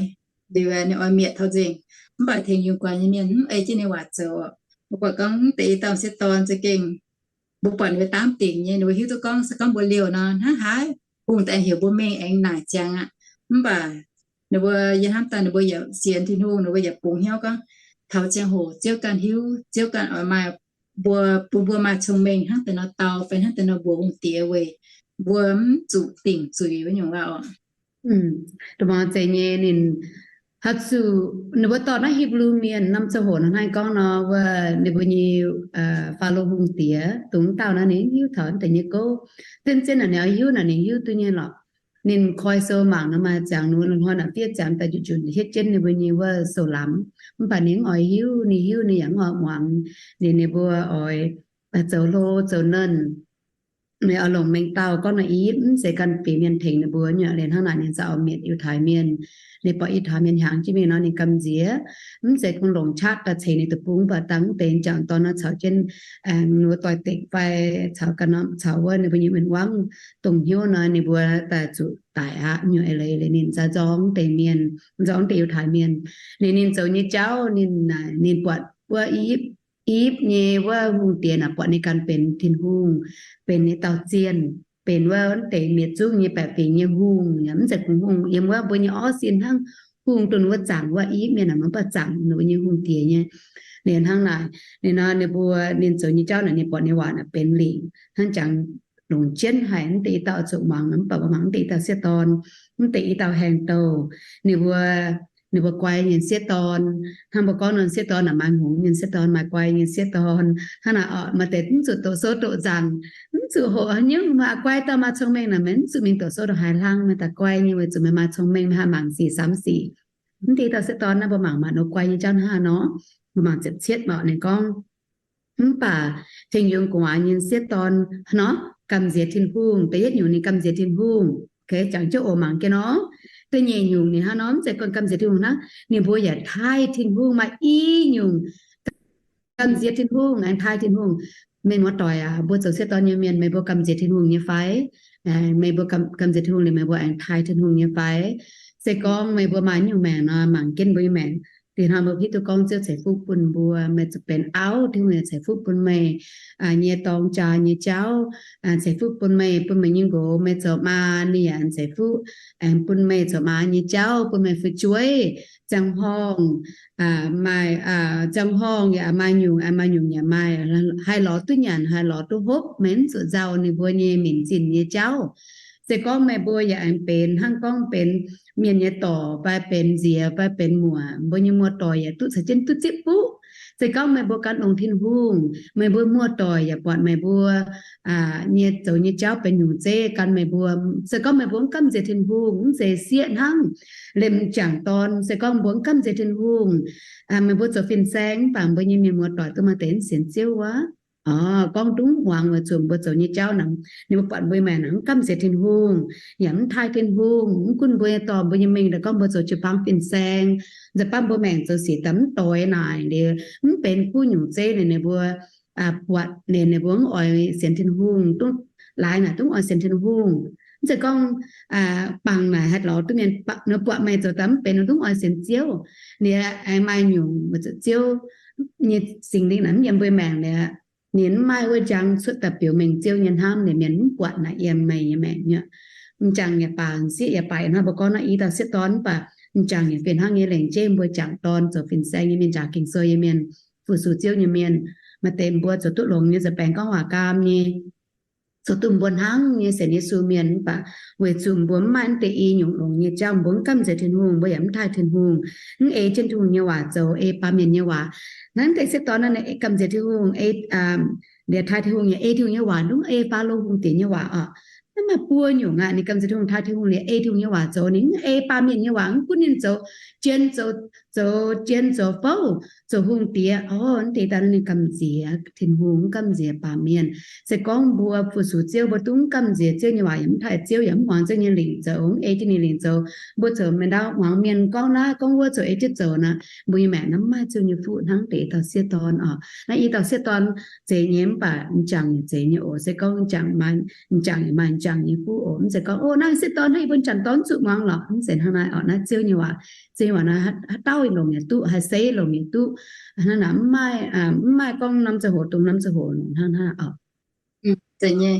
liuz ninh oix mietc taux nzengc. Mv baac tengx yungz guaax nyei mienh mv ei jienv ninh waac zoux. Mbuo buatc gorngv mv deix i dauh m'sieqv dorn za'gengh mbuo buatc ninh mbuo daamv dingc nyei, ninh mbuo hiuv duqv gorngv se gorngv mbuo liouh nor hnangv haaix, hungh daaih heuc mbuo mingh aengx naaic ziangx aqv. Mv baac ninh mbuo yie hnamv daaih ninh mbuo yaac sienx Tin-Hungh, ninh mbuo yaac bungx hnyouv gorngv taux ziangh hoc Ziouv ganh hiuv, Ziouv ganh oix maaih mbuo, bun mbuo maaih cong-mengh hnangv deix nor dau fai hnangv deix nor mbuox hungh diex weic mbuo mv zuqc dingc zuiz wuov nyungc waac oc. Dongh muangx zeiz nyei ninh haaix zuqc ninh mbuo dorh naaiv Hipv^lu Mienh norm ziangh hoc nor hnangv gorngv nor wuov ninh mbuo nyei Faalo hungh diex dongh wuov dauh naaiv ninh hiuv taux deix nyei gouv. Zien-zien naaic ninh oix hiuv naaic ninh hiuv duqv nyei lorqc. Ninh koi sou mangc nor maaih ziangx ninh mbuo longc hnoi naaic fiev ziangx daaih njunc-njunc hietv jienv ninh mbuo nyei wuov sou-lamz. Mv baac ninh mv oix hiuv, ninh hiuv ninh yaac mv oix muangx. Ninh, ninh mbuo oix zoux hlo zoux nernh, ninh oix longc mengh dauh gorngv nor, Ipv mv zeiz ganh benx mienh tengx ninh mbuo nyei. Liuz hnangv naaic ninh za'gengh mietc Yiutai Mienh. Ninh buatc Yiutai Mienh hiaangx jienv mingh nor ninh gamh nziex. Mv zeiz kungx longc qaqv daaih ceix ninh deic-bung, mv baac dangh mv deix m'jangc dorn nor caux jienv ninh mbuo doix-dekc fai caux ganh norm caux wuov ninh mbuo nyei win-wangv dongh hnyouv nor ninh mbuo daaih zuqc daic aqv nyei. Eix leiz ninh nzauh nzorng deix mienh, nzorng deix Yiutai Mienh. Liuz ninh zoux nyei jauv ninh, ninh buatc wuov Ipv, Ipv nyei wuov hungh diex naaic buatc ninh ganh benx Tin-Hungh, benx ninh dauh zienh, benx wuov deix mietc zungv nyei baeqc fingx nyei hungh, yaac mv zeiz kungx hungh yiem wuov mbuo nyei orv sin hnangv. Hungh dongh wuov zaangc wuov Ipv mienh naaic, mv baac zaangc ninh mbuo nyei hungh diex nyei. Liuz hnangv naaic, ninh nor ninh mbuo, ninh zoux nyei jauv naaic ninh buatc ninh waac naaic benx lingc hnangv jangx longc jienv haic. Mv deix i dauh zuqc muangx, mv baac mbuo mangc mv deix i dauh sieqv dorn, mv deix i dauh haengh douh, ninh mbuo, ninh mbuo guai nyei sieqv dorn. Hnangv mbuo gorngv nor sieqv dorn naaic maaih hngongx nyei sieqv dorn, maaih guai nyei sieqv dorn. Hnangv naaic oc, maaih deix mv zuqc doqc sou doqc nzaangc, mv zuqc hoqc haaix nyungc, maaih guai dauh maaih cong-mengh naaic meih mv zuqc mingh doqc sou doqc haaix hlang, meih daaih guai nyei weic zuqc meih maaih cong-mengh, meih haih mangc sic samx sic. Mv deix i dauh sieqv dorn naaiv mbuo mangc maaih nor guai nyei jauv hnangv haaix nor. Mbuo mangc ziepc cietv oc, ninh gorngv, mv baac tengx yungz gu'nguaaz nyei sieqv dorn nor gamh nziex Tin-Hungh. Da'yietv nyungc ninh gamh nziex Tin-Hungh, jangx jienv oc, mangc jienv nor. Da'nyeic nyungc ninh hnangv nor mv zeiz gorngv gamh nziex Tin-Hungh hnangv, ninh mbuo yaac taaih Tin-Hungh. Maaih i nyungc gamh nziex Tin-Hungh, aengx taaih Tin-Hungh. Meih muoz-doic aac, mbuo zoux sieqv dorn nyei mienh, meih mbuo gamh nziex Tin-Hungh nyei fai? Meih mbuo gamh nziex Tin-Hungh liuz, meih mbuo aengx taaih Tin-Hungh nyei fai? Se gorngv meih mbuo maaih nyungc maengc nor, mangc jienv mbuo nyei maengc. Dinh hnoi mbuo hiuv duqv gorngv Ziouv ceix fuqv bun mbuo, meih zuqc benx auv, Tin-Hungh yaac ceix fuqv bun meih nyei dorng jaa nyei jauv, ceix fuqv bun meih, bun meih nyei nqox, meih zoux maa, ninh yaac ceix fuqv aengx bun meih zoux maa nyei jauv, bun meih fu'jueiv, ziangh horngh, maaih, ziangh horngh yaac maaih nyungc, maaih nyungc yaac maaih, haih lorz duqv nyanc, haih lorz duqv hopv, meih mv zuqc nzauh ninh mbuo nyei minc zinh nyei jauv. Se gorngv meih mbuo yaac aengx benx hnangv gorngv benx mienh nyei dorc fai benx nziex fai benx muoc, mbuo nyei muoz-doic yaac duqv caux jienv duqv zipv fuqv. Se gorngv meih mbuo gan longx Tin-Hungh, meih mbuo muoz-doic yaac buatc meih mbuo nyei zoux nyei jauv benx nyungc zeiv gan meih mbuo. Se gorngv meih mbuo mv gamh nziex Tin-Hungh, mv zeiz sieqv hnangv, liemh m'jangc dorn, se gorngv mbuo mv gamh nziex Tin-Hungh, meih mbuo zoux fin-saeng mv baac mbuo nyei mienh muoz-doic duqv maaih deix mv sienx Ziouv wuov. Gorngv dungv muangx weic zuqc mbuo zoux nyei jauv naaic, ninh mbuo buatc mbuo maengc naaic mv gamh nziex Tin-Hungh, yaac mv taaih Tin-Hungh, mv gunv mbuo nyei dorh mbuo nyei mingh daaih gorngv mbuo zoux jiu-baang fin-saeng, nzauh baav mbuo maengc zoux sic daaih mv doix naaic liuz, mv benx kuv nyungc zeiv naaic, ninh mbuo buatc ninh, ninh mbuo mv oix sienx Tin-Hungh, dungv laaix naaic dungv oix sienx Tin-Hungh. Mv zeiz gorngv bangc naaic haih lorz duqv mienh, ninh buatc meih zoux daaih mv benx, ninh dungv oix sienx Ziouv. Ninh aengx maaih nyungc weic zuqc Ziouv nyei Singx Lingh naaic mv yiem mbuo maengc liuz, ninh mv maaih wuov njang cuotv daaih biux mengh Ziouv nyei hnamv, ninh mienh mv buatc naaic yiem meih nyei maengc nyei. M'jangc yaac baac, m'sieqv yaac baac, hnangv mbuo gorngv naaiv i dauh sieqv dorn mv baac m'jangc yaac fih hnangv nyei lengc jeiv mbuo jangc dorn zoux fin-saeng nyei mienh, jangc Ging-Sou nyei mienh, fu-sux Ziouv nyei mienh, maaih deix mbuo zoux duqv longx nyei, zoux baengx gorngv waac gaam nyei, zoux duqv mbuo hnangv nyei sienx Yesu mienh, mv baac weic zuqc mbuo mv maaih naaiv deix i nyungc longx nyei jauv, mbuo mv gamh nziex Tin-Hungh, mbuo yaac mv taaih Tin-Hungh, mv ei jienv Tin-Hungh nyei waac zoux, ei baamh mienh nyei waac. Naaiv deix sieqv dorn naaiv gamh nziex Tin-Hungh, ei, liuz taaih Tin-Hungh yaac ei Tin-Hungh nyei waac, dungv ei Faalo Hungh Diex nyei waac oc. Naaiv maaih buo nyungc aqv. Ninh gamh nziex Tin-Hungh, taaih Tin-Hungh liuz ei Tin-Hungh nyei waac zoux, ninh mv ei baamh mienh nyei waac, mv gunv ninh zoux jien, zoux, zoux jien zoux fouv, zoux hungh diex, o, naaiv deix daaih ninh gamh nziex Tin-Hungh, mv gamh nziex baamh mienh. Se gorngv mbuo fu-sux Ziouv, mbuo dungv gamh nziex Ziouv nyei waac, yaac mv taaih Ziouv, yaac mv muangx Ziouv nyei lingc zoux, mv ei jienv ninh lingc zoux, mbuo zoux mingh ndau muangx mienh gorngv naaiv gorngv wuov, zoux ei jienv zoux naaic, mbuo nyei maengc naaiv mv maaih Ziouv nyei fuqv hnangv deix dauh sieqv dorn oc. Naaiv i dauh sieqv dorn zeiz nyei, mv baac m'jangc yaac zeiz nyei oc. Se gorngv m'jangc maaih, m'jangc yaac maaih m'jangc nyei fuqv oc. Mv zeiz gorngv, o, naaiv sieqv dorn, naaiv i bun m'jangc dorn zuqc muangx lorqc. Mv zeiz hnangv naaiv oc. Naaiv Ziouv nyei waac, Ziouv nyei waac naaiv haaix dauh longc yaac duqv, haih seix longc yaac duqv. Hnangv naaic mv maaih, mv maaih gorngv norm ziangh hoc dongh norm ziangh hoc longc hnangv naaiv oc. Zeiz nyei.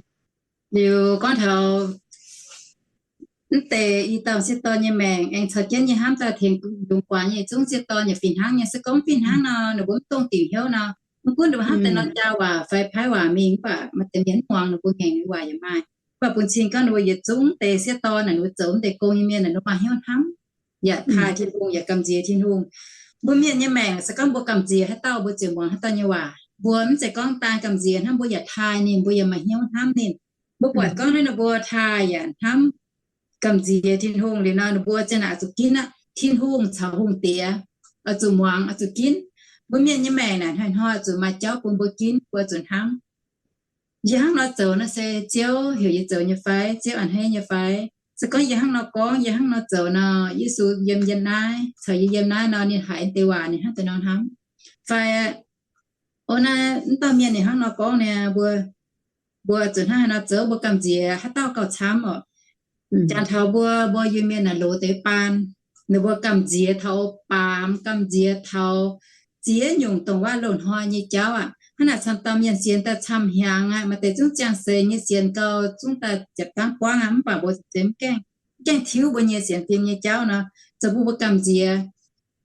Liuz gorngv taux mv deix i dauh sieqv dorn nyei maengc aengx caux jienv nyei hnamv daaih tengx yungz guaax nyei zungv sieqv dorn yaac fih hnangv nyei. Se gorngv fih hnangv nor, ninh mbuo mv dongh dingc hnyouv nor, mv gunv ninh mbuo hnamv deix norm jaa waac fai paaiv waac mingh, mv baac maaih deix mienh mv muangx ninh mbuo ngaengc nyei waac yaac maaih. Mv baac bun cing gorngv ninh mbuo yietc zungv mv deix sieqv dorn naaic, ninh mbuo zoux mv deix gong nyei mienh naaic, ninh mbuo maaih hnyouv hnamv yaac taaih Tin-Hungh, yaac gamh nziex Tin-Hungh. Mbuo mienh nyei maengc se gorngv mbuo gamh nziex haaix dauh, mbuo ziouc muangx haaix dauh nyei waac. Mbuo mv zeiz gorngv daan gamh nziex hnangv, mbuo yaac taaih ninh, mbuo yaac maaih hnyouv hnamv ninh. Mbuo buatc gorngv naaiv ninh mbuo taaih yaac hnamv gamh nziex Tin-Hungh liuz nor, ninh mbuo ziang naaic oix zuqc ginv aqv. Tin-Hungh caux hungh diex oix zuqc muangx, oix zuqc ginv. Mbuo mienh nyei maengc naaic hnoi-hnoi oix zuqc maaih jauv bun mbuo ginv, mbuo oix zuqc hnamv, yie hnangv nor zoux nor se Ziouv heuc yie zoux nyei fai, Ziouv a'hneiv nyei fai? Se gorngv yie hnangv nor gorngv, yie hnangv nor zoux nor, Yesu yiem yie naaiv caux yie yiem naaiv nor, ninh haiz deix waac ninh hnangv deix nor hnamv fai? O, naaiv mv dauh mienh ninh hnangv nor gorngv niaa, mbuo, mbuo zuqc hnangv haaix nor zoux, mbuo gamh nziex haaix dauh gauh camv oc. Jangx taux mbuo, mbuo Iu-Mienh naaic loz deix baan, ninh mbuo gamh nziex taux baamz, gamh nziex taux ziex nyungc dongh waac loz-hnoi nyei jauv aqv. Hnangv naaic camv dauh mienh sienx daaih camv hnyangx aqv. Maaih deix zungv ziangh seix nyei sienx gau, zungv daaih ziepc dangv buangv aqv. Mv baac mbuo ziemx gaengh, gaengh tiuv mbuo nyei sienx fim nyei jauv nor, zoux bun mbuo gamh nziex.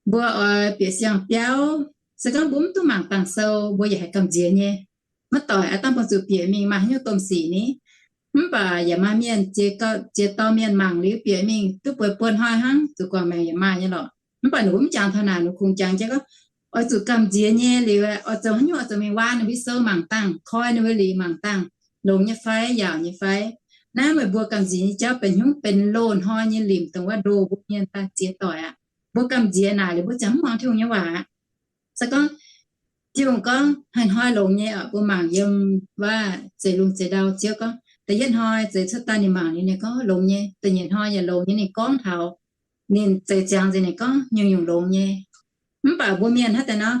Mbuo oix bieqc siang-biauv, se gorngv mbuo mv duqv mangc dangh sou, mbuo yaac haih gamh nziex nyei. Maiv doic aqv, dangh bun zuqc bieqc mingh maaih haaix nyungc domh sic ni. Mv baac yaac maaih mienh ziex dorh mienh mangc liuz bieqc mingh duqv bueix buo hnoi hnangv, zuqc guangc maengc yaac maaih nyei lorqc. Mv baac ninh mbuo mv jangx taux naaic, ninh kungx jangx jienv gorngv, oix zuqc gamh nziex nyei liuz, oix zoux haaix nyungc, oix zuqc mingh waan ninh mbuo sou mangc dangh, koi ninh mbuo lic mangc dangh, longx nyei fai, yaauc nyei fai. Naaiv meih mbuo gamh nziex nyei jauv benx hnyouv benx loz-hnoi nyei limc dongh waac ndoh mbuo mienh daaih ziex doic aqv. Mbuo gamh nziex naaic liuz mbuo ziangh mv muangx Tin-Hungh nyei waac. Se gorngv Tin-Hungh gorngv hnoi-hnoi longx nyei oc. Mbuo mangc yiem waac Zeix Lungh Zeix Ndau, Ziouv gorngv da'yietv hnoi zeix cuotv daaih ninh mangc liuz ninh gorngv longx nyei. Da'nyeic hnoi yaac longx nyei, ninh gorngv taux ninh zeix ziangx nzengc ninh gorngv nyungc-nyungc longx nyei. Mv baac mbuo mienh hnangv deix nor,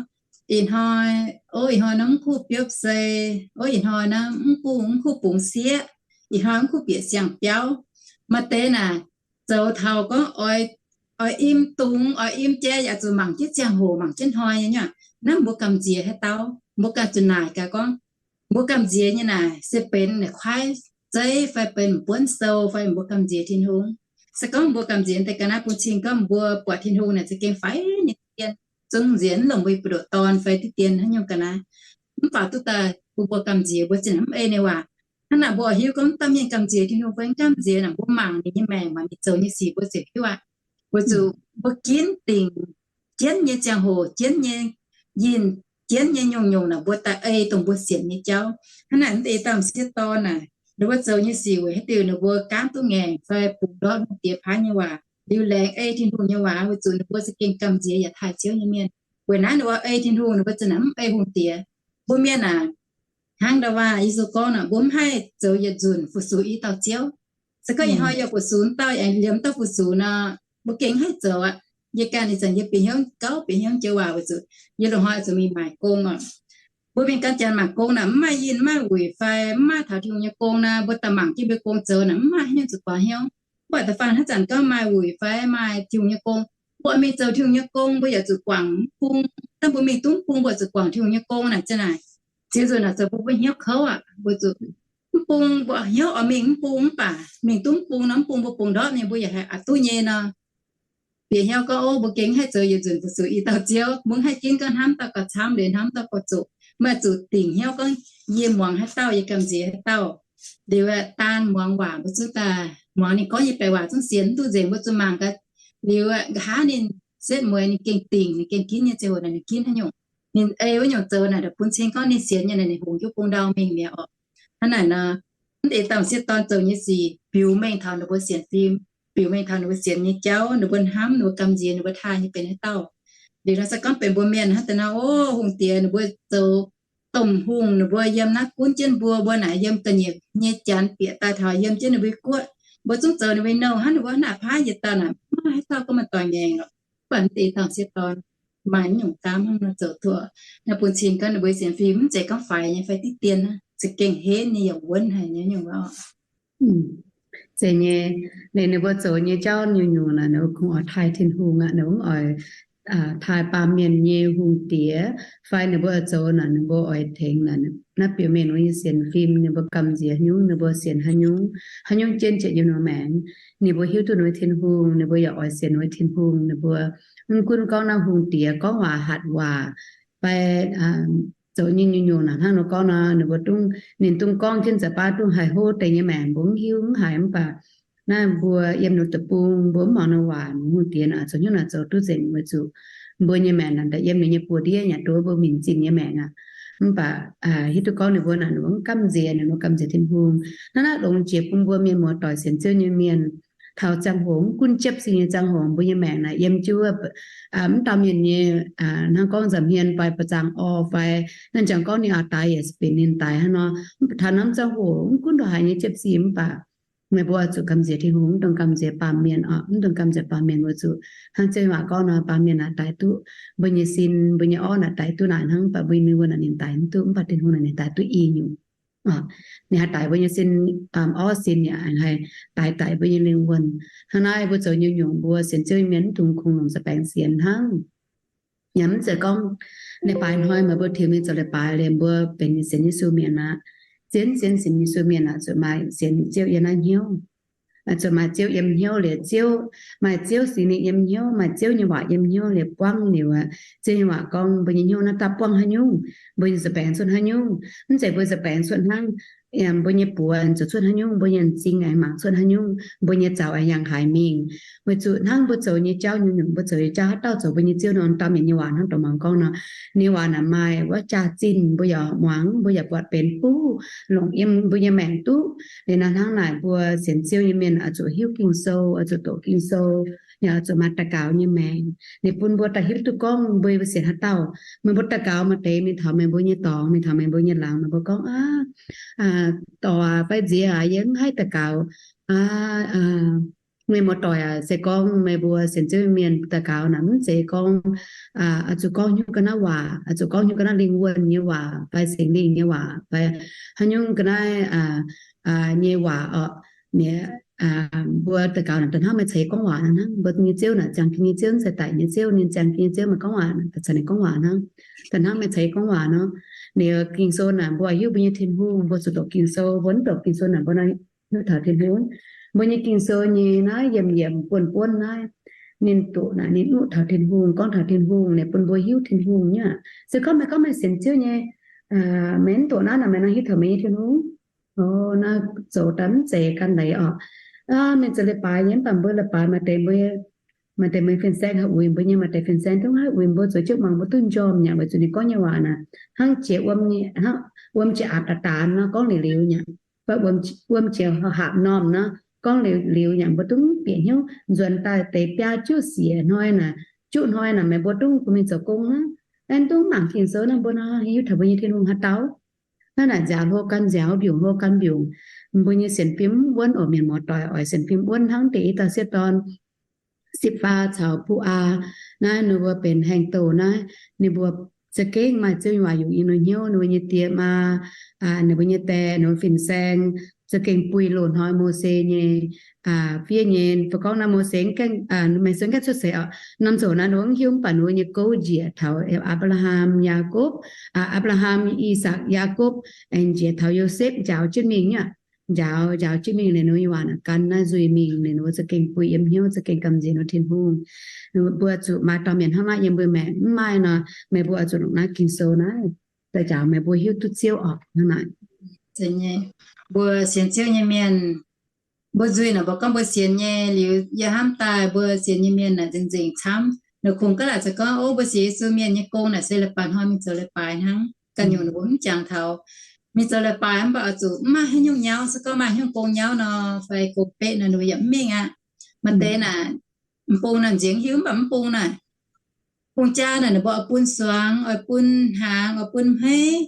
Ih hnoi, o, ih hnoi naaiv mv kuv biopv sei, o, ih hnoi naaiv mv kuv, mv kuv bungx sieqv, ih hnoi mv kuv bieqc siang-biauv. Maaih deix naaic zoux taux gorngv oix, oix im dungz, oix im jai yaac zuqc mangc jienv ziangh hoc, mangc jienv hnoi nyei. Naaiv mbuo gamh nziex haaix dauh, mbuo ganh zuqc naaic gaax gorngv, mbuo gamh nziex nyei naaic se benx naaic kuaaiv zeiv fai benx m'buonv sou fai mbuo gamh nziex Tin-Hungh. Se gorngv mbuo gamh nziex deix ga'naaiv bun cing gorngv mbuo buatc Tin-Hungh naaic za'gengh faix nyei dien, zungv nziex mv longc mbuo buoz-ndoqv dorn fai diqv dien haaix nyungc ga'naaiv. Mv baac duqv daaih mbuo, mbuo gamh nziex mbuo zinh mv ei ninh waac. Hnangv naaic mbuo oix hiuv gorngv dauh mienh gamh nziex Tin-Hungh fai mv gamh nziex naaic, mbuo mangc ninh nyei maengc, mangc ninh zoux nyei sic mbuo ziouc hiuv aqv. Weic zuqc mbuo ginv dingc jienv nyei ziangh hoc, jienv nyei yinh, jienv nyei nyungc-nyungc naaic mbuo daaih ei dongh mbuo sienx nyei jauv. Hnangv naaic mv deix dauh m'sieqv dorn naaic, ninh mbuo zoux nyei sic weic haaix diuc ninh mbuo gaanv duqv ngaengc fai bungx ndortv hungh diex paaiv nyei waac, liuz laengz ei Tin-Hungh nyei waac, weic zuqc ninh mbuo za'gengh gamh nziex yaac taaih Ziouv nyei mienh. Weic naaiv ninh mbuo ei Tin-Hungh, ninh mbuo zinh mv ei hungh diex. Mbuo mienh aah, hnangv ndau waac Yesu gorngv naaic, mbuo mv haih zoux yietc nzunc fu-sux i dauh Ziouv. Se gorngv ih hnoi yaac fu-sux dauh, aengx liemh dauh fu-sux nor, mbuo gengh mv haih zoux aqv. Yie ganh ih zanc yie bieqc hnyouv gauh bieqc hnyouv joux waac weic zuqc yie loz-hnoi zuqc mingh maaic gong oc. Mbuo mienh gan janx maaic gong naaic, mv maaih yinh, mv maaih wuic fai mv maaih taux Tin-Hungh nyei gong naaic, mbuo daaih mangc jienv mbuo gong zoux naaic mv maaih haaix nyungc zuqc guangc hnyouv. Mv baac da'faanh haaix zanc gorngv maaih wuic fai maaih Tin-Hungh nyei gong, mbuo mingh zoux Tin-Hungh nyei gong, mbuo yaac zuqc guangc mv bung. Dangh mbuo mingh duqv mv bung, mbuo zuqc guangc Tin-Hungh nyei gong naaic, zinh naaic, ziex nzunc naaic zoux mbuo, mbuo hnyouv kouv aqv. Mbuo zuqc mv bung, mbuo hnyouv oix mingh mv bung, mv baac mingh duqv mv bung nor, mv bung mbuo bungx ndortv mingh, mbuo yaac haih aqc duqv nyei nor. Bieqc hnyouv gorngv, o, mbuo gengh mv haih zoux yietc nzunc fu-sux i dauh Ziouv. Mbuo mv haih ginv gorngv hnamv dauh gauh camv liuz hnamv dauh gauh zoqc. Maaih zuqc dingc hnyouv gorngv yie muangx haaix dauh, yie gamh nziex haaix dauh. Liuz aeqv, daan muangx waac mbuo zungv daaih muangx ninh gorngv nyei baeqc waac zungv sienx mv duqv nzengc, mbuo zuqc mangc gaax. Liuz aeqv, nqa'haav ninh setv mueiz ninh gengh dingc, ninh gengh ginv nyei ziangh hoc naaic ninh ginv haaix nyungc. Ninh ei wuov nyungc zoux naaic bun cing gorngv ninh sienx nyei naaic ninh hungx jienv bung ndau mingh mi'aqv oc. Hnangv naaic nor, mv deix dauh m'sieqv dorn zoux nyei sic biux mengh taux ninh mbuo sienx fim, biux mengh taux ninh mbuo sienx nyei jauv, ninh mbuo hnamv, ninh mbuo gamh nziex, ninh mbuo taaih nyei benx haaix dauh. Liuz nor se gorngv benx mbuo mienh hnangv deix nor, o, hungh diex ninh mbuo zoux domh hungh, ninh mbuo yiem naaiv gunv jienv mbuo, mbuo naaic yiem ga'nyiec nyei janx bieqc daaih taux yiem jienv ninh mbuo guoqv, mbuo zungv zoux ninh mbuo nouh hnangv. Ninh mbuo hnangv naaic paaiv yietc dauh naaic mv maaih haaix dauh gorngv maaih doic ngaengc lorqc. Mv baac mv deix dauh m'sieqv dorn maaih nyungc gaamv hnangv nor zoux duqv, naaiv bun cing gorngv ninh mbuo sienx fim mv zeiz gorngv faix nyei fai diqv dien aqv, za'gengh henv nyei yaac wuonv haic nyei nyungc oc. Zeiz nyei. Liuz ninh mbuo zoux nyei jauv nyungc-nyungc naaic, ninh mbuo kungx oix taaih Tin-Hungh aqv. Ninh mbuo mv oix taaih baamh mienh nyei hungh diex, fai ninh mbuo oix zoux naaic, ninh mbuo oix tengx naaic, naaiv biux mengh ninh mbuo nyei sienx fim, ninh mbuo gamh nziex haaix nyungc, ninh mbuo sienx haaix nyungc, haaix nyungc jienv ziepc yiem ninh mbuo maengc. Ninh mbuo hiuv duqv ninh mbuo Tin-Hungh, ninh mbuo yaac oix sienx ninh mbuo Tin-Hungh. Ninh mbuo mv gunv gorngv naaiv hungh diex gorngv waac hatc waac, fai zoux nyei nyungc-nyungc naaic, hnangv nor gorngv nor, ninh mbuo dungx, ninh dungx gorngv jienv za'baav dungx haih hov deix nyei maengc, mbuo mv hiuv mv haiz. Mv baac naaiv mbuo yiem ninh deic-bung, mbuo mv muangx ninh waac, hungh diex naaic zoux hnyouv naaic zoux duqv nzengc weic zuqc mbuo nyei maengc naaic yiem ninh nyei buoz-ndiev yaac nduov mbuo mingh zinh nyei maengc aqv. Mv baac hiuv duqv gorngv ninh mbuo naaic, ninh mbuo mv gamh nziex, ninh mbuo gamh nziex Tin-Hungh. Naaiv naaiv longx jiex bun mbuo mienh muoz-doic sienx Ziouv nyei mienh, taux ziangh hoc mv gunv jiepv sin nyei ziangh hoc, mbuo nyei maengc naaic yiem jienv wuov mv dauh mienh nyei, hnangv gorngv nza'hmien fai ba'zang orv fai, naaiv jangx gorngv ninh oix daix yaac benx ninh daix hnangv nor. Taux norm ziangh hoc mv gunv ndongc haaix nyei jiepv sin mv baac meih mbuo zuqc gamh nziex Tin-Hungh, mv dungx gamh nziex baamh mienh oc, mv dungx gamh nziex baamh mienh. Weic zuqc hnangv Ziouv nyei waac gorngv nor, baamh mienh naaic daix duqv mbuo nyei sin, mbuo nyei orv naaic daix duqv naaic hnangv, mv baac mbuo mienh wuov naaic ninh daix mv duqv. Mv baac Tin-Hungh naaic ninh daix duqv i nyungc. Ninh haih daix mbuo nyei sin, orv sin yaac haih daix daic mbuo nyei lingh wuonh. Hnangv naaiv mbuo zoux nyungc-nyungc mbuo sienx Ziouv nyei mienh mv dungx kungx longc zac baengx sienx hnangv. Yaac mv zeiz gorngv leiz-baaix hnoi meih mbuo tengx mingh zoux leiz-baaix liuz mbuo benx sienx Yesu mienh aqv. Zien-zien sienx Yesu mienh aeqv, zuqc maaih sienx Ziouv yiem naaiv hnyouv. Zuqc maaih Ziouv yiem hnyouv liuz, Ziouv, maaih Ziouv Singx Lingh yiem hnyouv, maaih Ziouv nyei waac yiem hnyouv liuz buangv liuz, Ziouv nyei waac gorngv mbuo nyei hnyouv naaiv daaih buangv haaix nyungc, mbuo nyei zac baengx cuotv haaix nyungc. Mv zeiz mbuo zac baengx cuotv hnangv, mbuo nyei buoz zuqc cuotv haaix nyungc, mbuo nyei m'zing aengx mangc cuotv haaix nyungc, mbuo nyei zaux aengx yangh haaix mingh. Weic zuqc hnangv mbuo zoux nyei jauv nyungc-nyungc, mbuo zoux nyei jauv haaix dauh zoux mbuo nyei ziouv nor, dauh mienh nyei waac hnangv dongh mangc gorngv nor, ninh waac naaic maaih wuov jaax-zinh, mbuo yaac muangx, mbuo yaac buatc benx duqv, longc yiem mbuo nyei maengc duqv. Liuz nor hnangv naaic mbuo sienx Ziouv nyei mienh oix zuqc hiuv Ging-Sou, oix zuqc doqc Ging-Sou, yaac oix zuqc maaih daux gaux nyei maengc. Ninh bun mbuo daaih hiuv duqv gorngv mbuo sienx haaix dauh. Meih mbuo daux gaux maaih deix mingh taux meih mbuo nyei dorngx, mingh taux meih mbuo nyei laangz, meih mbuo gorngv, Aa, dorc aac fai nziez aac, yie mv haih daux gaux. Aa, Meih muoz-doic aac, se gorngv meih mbuo sienx Ziouv mienh daux gaux naaic, mv zeiz gorngv oix zuqc gorngv hnyouv ga'naaiv waac, oix zuqc gorngv hnyouv ga'naaiv lingh wuonh nyei waac fai Singx Lingh nyei waac fai haaix nyungc ga'naaiv nyei waac oc. Mbuo daux gaux naaic, da'hnangv meih ceix gorngv waac naaic hnangv. Mbuo nyei Ziouv naaic ziangh jienv nyei Ziouv, mv zeiz daic nyei Ziouv. Ninh ziangh jienv nyei Ziouv, meih gorngv waac naaic, da'caux ninh gorngv waac hnangv. Da'hnangv meih ceix gorngv waac nor, ninh Ging-Sou naaic, mbuo hiuv mbuo nyei Tin-Hungh, mbuo zuqc doqc Ging-Sou. Mbuo mv doqc Ging-Sou naaic, mbuo hiuv taux Tin-Hungh. Mbuo nyei Ging-Sou nyei naaiv yiemc yiemc buonv buonv naaiv, ninh doqc naaic ninh nuqv taux Tin-Hungh, gorngv taux Tin-Hungh, ninh bun mbuo hiuv Tin-Hungh nyei aqv. Se gorngv meih gorngv meih sienx Ziouv nyei, meih mv doqc naaiv nor, meih nor hiuv taux meih nyei Tin-Hungh? Naaiv zoux daaih mv zeiz ganh leiz oc. Mienh zoux leiz-baaix nyei, mv baac mbuo leiz-baaix maaih deix, maaih deix mbuo fin-saeng haih uix mbuo nyei, maaih deix fin-saeng dongh haih uix mbuo, zoux jienv muangx mbuo duqv njormh nyei, weic zuqc ninh gorngv nyei waac naaic hnangv jiex wuom, wuom jiex aqc daaih daanx nor, gorngv liuz liuz nyei. Wuom jiex haapc normh nor, gorngv liuz liuz nyei, mbuo dungv bieqc hnyouv. Nzuonx daaih deix biaa juqv siec hnoi naaic, juqv hnoi naaic meih mbuo dungv bun mingh zoux gong hnangv. Aengx dungv mangc Ging-Sou naaiv, mbuo nor hiuv taux mbuo nyei Tin-Hungh haaix dauh. Hnangv naaic nziaaux hlo gan nziaaux, mbiungc hlo gan mbiungc. Mbuo nyei sienx fim wuonv oc, mienh muoz-doic, oix sienx fim wuonv hnangv deix i dauh sieqv dorn Sipv^faa caux Pu^aa naaiv, ninh mbuo benx haengh douh naaiv, ninh mbuo za'gengh maaih Ziouv nyei waac yungz yiem ninh hnyouv. Ninh mbuo nyei die maa, ninh mbuo nyei die, ninh mbuo fin-saeng za'gengh buih loz-hnoi Mose nyei fiev nyei. Fai gorngv naaiv Mose, Mose gaengh cuotv seix oc, norm ziouc naaiv ninh mbuo mv hiuv, mv baac ninh mbuo nyei gouv njiec taux Apc^laa^ham, Yaakopv, Apc^laa^ham, I^sakc, Yaakopv, aengx njiec taux Yosepv njaaux jienv mingh nyei. Njaaux, njaaux jienv mingh, ninh mbuo nyei waac naaic gan naaiv nzuih mingh, ninh mbuo za'gengh buih yiem hnyouv, za'gengh gamh nziex ninh mbuo Tin-Hungh. Mbuo zuqc maaih dauh mienh hnangv naaiv yiem mbuo maengc. Mv maaih nor, meih mbuo oix zuqc longc naaiv Ging-Sou naaiv daaih njaaux meih mbuo hiuv duqv Ziouv oc. Hnangv naaic, mbuo sienx Ziouv nyei mienh, mbuo nzuih naaic mbuo gorngv mbuo sienx nyei liuz, yie hnamv daaih mbuo sienx nyei mienh naaic nzengc nzengc camv. Ninh kungx gaav laaic za'gengh gorngv, ov, mbuo sienx Yesu mienh nyei gong naaic se leiz-baaix hnoi mingh zoux leiz-baaix hnangv. Ganh nyungc ninh mbuo mv jangx taux mingh zoux leiz-baaix, mv baac oix zuqc mv maaih haaix nyungc nyauv. Se gorngv maaih haaix nyungc gong nyauv nor, fai gong-beqv nor, ninh mbuo yaac mv mingh aqv. Maaih deix naaic, m'bung naaic nziex hiuv, mv baac mv bung naaic, bung jaa naaic ninh mbuo oix bun suangx, oix bun hnaangx, oix bun hmeiv,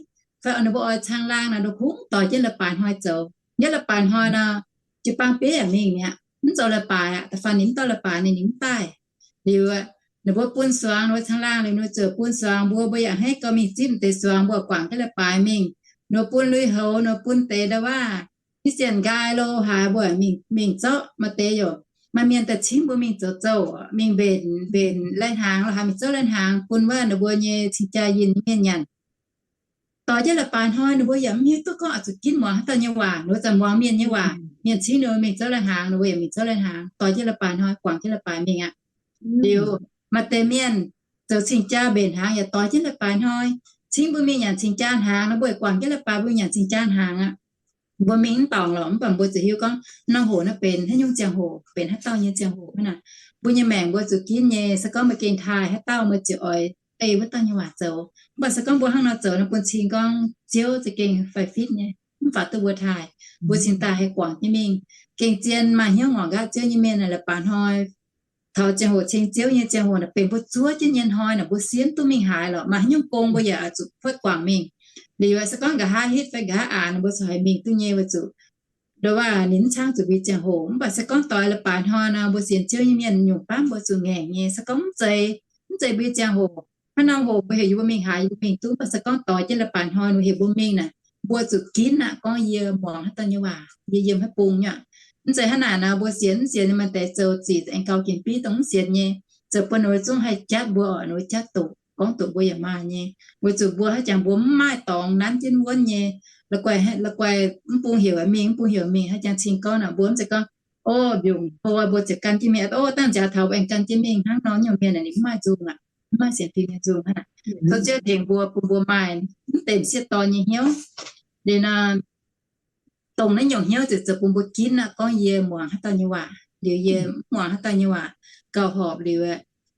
fai ninh mbuo oix caangh laangh naaic, ninh kungx doix jienv leiz-baaix hnoi zoux. Yietv leiz-baaix hnoi nor, jiu-baang bieiv yaac mingh mi'aqv. Mv zoux leiz-baaix aqv, da'faanh ninh mv dorh leiz-baaix ninh, ninh mv daaih. Liuz ninh mbuo bun suangx, ninh mbuo caangh laangh liuz, ninh mbuo ziouc bun suangx mbuo, mbuo yaac haih gauh mingh zipv deix suangx, mbuo guangc jienv leiz-baaix mingh. Ninh mbuo bun lui-houx, ninh mbuo bun deix nda'waav, Christian nqaai lo haaix, mbuo mingh, mingh zorqv. Maaih deix yaac maaih mienh daaih cingv mbuo mingh zoux zouv, mingh mbenc, mbenc lai-hnaangx lo haaix, mingh zouv lai-hnaangx bun wuov ninh mbuo nyei cing-jaa yinh nyei mienh nyanc. Doix jienv leiz-baaix hnoi ninh mbuo yaac mv hiuv duqv gorngv oix zuqc ginv muangx haaix dauh nyei waac. Ninh mbuo za'gengh muangx mienh nyei waac, mienh cingv ninh mbuo mingh zouv lai-hnaangx, ninh mbuo yaac mingh zouv lai-hnaangx. Doix jienv leiz-baaix hnoi, guangc jienv leiz-baaix mingh aqv. Liuz maaih deix mienh zoux cing-jaa mbenc hnaangx yaac doix jienv leiz-baaix hnoi, cingv mbuo mingh nyanc cing-jaa hnaangx nor, mbuo yaac guangc jienv leiz-baaix mbuo nyanc cing-jaa hnaangx aqv. Mbuo mingh mv dorngc lorqc, mv baac mbuo zuqc hiuv gorngv norm hoc naaiv benx haaix nyungc ziangh hoc, benx haaix dauh nyei ziangh hoc hnangv naaic. Mbuo nyei maengc mbuo zuqc ginv nyei. Se gorngv meih gengh taaih haaix dauh, meih ziouc oix ei wuov dauh nyei waac zoux. Mv baac se gorngv mbuo hnangv nor zoux nor, bun cing gorngv Ziouv za'gengh faix-fitv nyei, mv faaux duqv mbuo taaih. Mbuo cingx daaih haih guangc jienv mingh. Gengh zien maaih hnyouv ngorc nqaatv Ziouv nyei mienh naaic, leiz-baaix hnoi, taux ziangh hoc ceng Ziouv nyei ziangh hoc naaic, benx mbuo zuov jienv nyei hnoi naaic, mbuo sienx duqv mingh haaix lorqc, maaih haaix nyungc gong mbuo yaac oix zuqc cuotv guangc mingh. Liuz se gorngv nqa'haav hitv fai nqa'haav aanx, mbuo zuqc haih mingh duqv nyei, weic zuqc ndongc waac ninh mv cangv zuqc mbuo nyei ziangh hoc. Mv baac se gorngv doix leiz-baaix hnoi nor, mbuo sienx Ziouv nyei mienh nyungc baav mbuo zuqc ngaengc nyei. Se gorngv mv zeiz, mv zeiz mbuo nyei ziangh hoc, hnangv norm hoc mbuo heuc yie mbuo mingh haaix, yie mbuo mingh duqv. Mv baac se gorngv doix jienv leiz-baaix hnoi, ninh heuc mbuo mingh naaic, mbuo zuqc ginv aqv, gorngv yie muangx haaix dauh nyei waac, yie yiem haaix bung nyei aqv. Mv zeiz hnangv naaic nor, mbuo sienx, mv sienx nyei, maaih deix zoux zic aengx gauh ginx biv dongh mv sienx nyei, zoux bun ninh mbuo zungv haih jatv mbuo oc, ninh mbuo jatv doqc, gorngv doqc mbuo yaac maaih nyei. Weic zuqc mbuo haaix jangx mbuo mv maaih dorngx nanv jienv wuonv nyei, la'guaih, la'guaih mv bung heuc mingh, mv bung heuc mingh, haaix jangx cing gorngv naaic, mbuo mv zeiz gorngv, o, mbiungc hlo mbuo ziouc gan jienv mingh, o, dangh nziaaux taux mbuo aengx gan jienv mingh. Hnangv nor nyungc mienh naaic ninh mv maaih nzung aqv, mv maaih sienx fim nyei nzung hnangv. Tov Ziouv tengx mbuo, bun mbuo maaih mv deix m'sieqv dorn nyei hnyouv. Liuz nor, dongh naaiv nyungc hnyouv ziouc zoux bun mbuo ginv aqv, gorngv yie muangx haaix dauh nyei waac, liuz yie mv muangx haaix dauh nyei waac, gauh horpc liuz,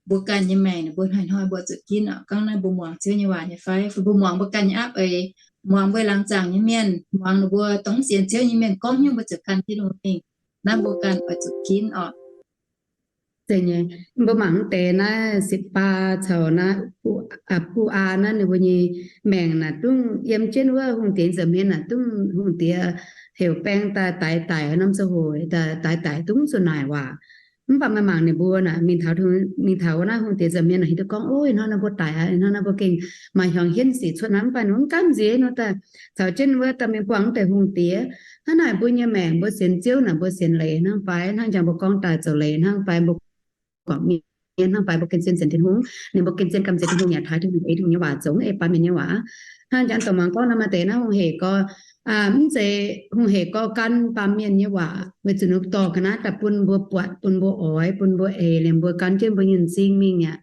mbuo ganh nyei maengc naaic mbuo hnoi-hnoi mbuo zuqc ginv oc, gorngv naaiv mbuo muangx Ziouv nyei waac nyei fai, fai mbuo muangx mbuo ganh nyei apv eix, muangx mbuo laangz zaangc nyei mienh, muangx ninh mbuo dongh mv sienx Ziouv nyei mienh gorngv hnyouv, mbuo ziouc gan jienv ninh mbuo mingh. Naaiv mbuo ganh oix zuqc ginv oc. Zeiz nyei, mbuo mangc mv deix naaiv Sipc^faa caux naaiv Pu^aa naaiv, ninh mbuo nyei maengc naaic dungv yiem jienv wuov hungh diex nza'hmien naaic dungv hungh diex heuc baeng daaih daix daic norm ziangh hoc, daix daic dungv zuqc naaic waac. Mv baac maaih mangc ninh mbuo naaic, mingh taux, mingh taux wuov naaiv hungh diex nza'hmien naaic hiuv duqv gorngv, Ov, ih hnoi naaiv mbuo daic aqv, ih hnoi naaiv mbuo gengh maaih hiuang hienv sic cuotv naaiv. Mv baac ninh mbuo mv gamh nziex nor daaih caux jienv wuov dauh mienh buangh wuov deix hungh diex, Hnangv naaic mbuo nyei maengc mbuo sienx Ziouv naaic mbuo sienx leiz hnangv fai? Hnangv jangx mbuo gorngv daaih zoux leiz hnangv fai? Mbuo guangc mienh hnangv fai? Mbuo gengh zien sienx Tin-Hungh, ninh mbuo gengh zien gamh nziex Tin-Hungh yaac taaih Tin-Hungh, ei Tin-Hungh nyei waac zoux, ei baamh mienh nyei waac. Hnangv jangx dongh muangx gorngv nor, maaih deix naaiv hungh hec gorx, mv zeiz hungh hec gorx gan baamh mienh nyei waac, weic zuqc ninh dorh ga'naaiv daaih bun mbuo buatc, bun mbuo oix, bun mbuo eix, liemh mbuo gan jienv mbuo nyei m'zing mingh aqv.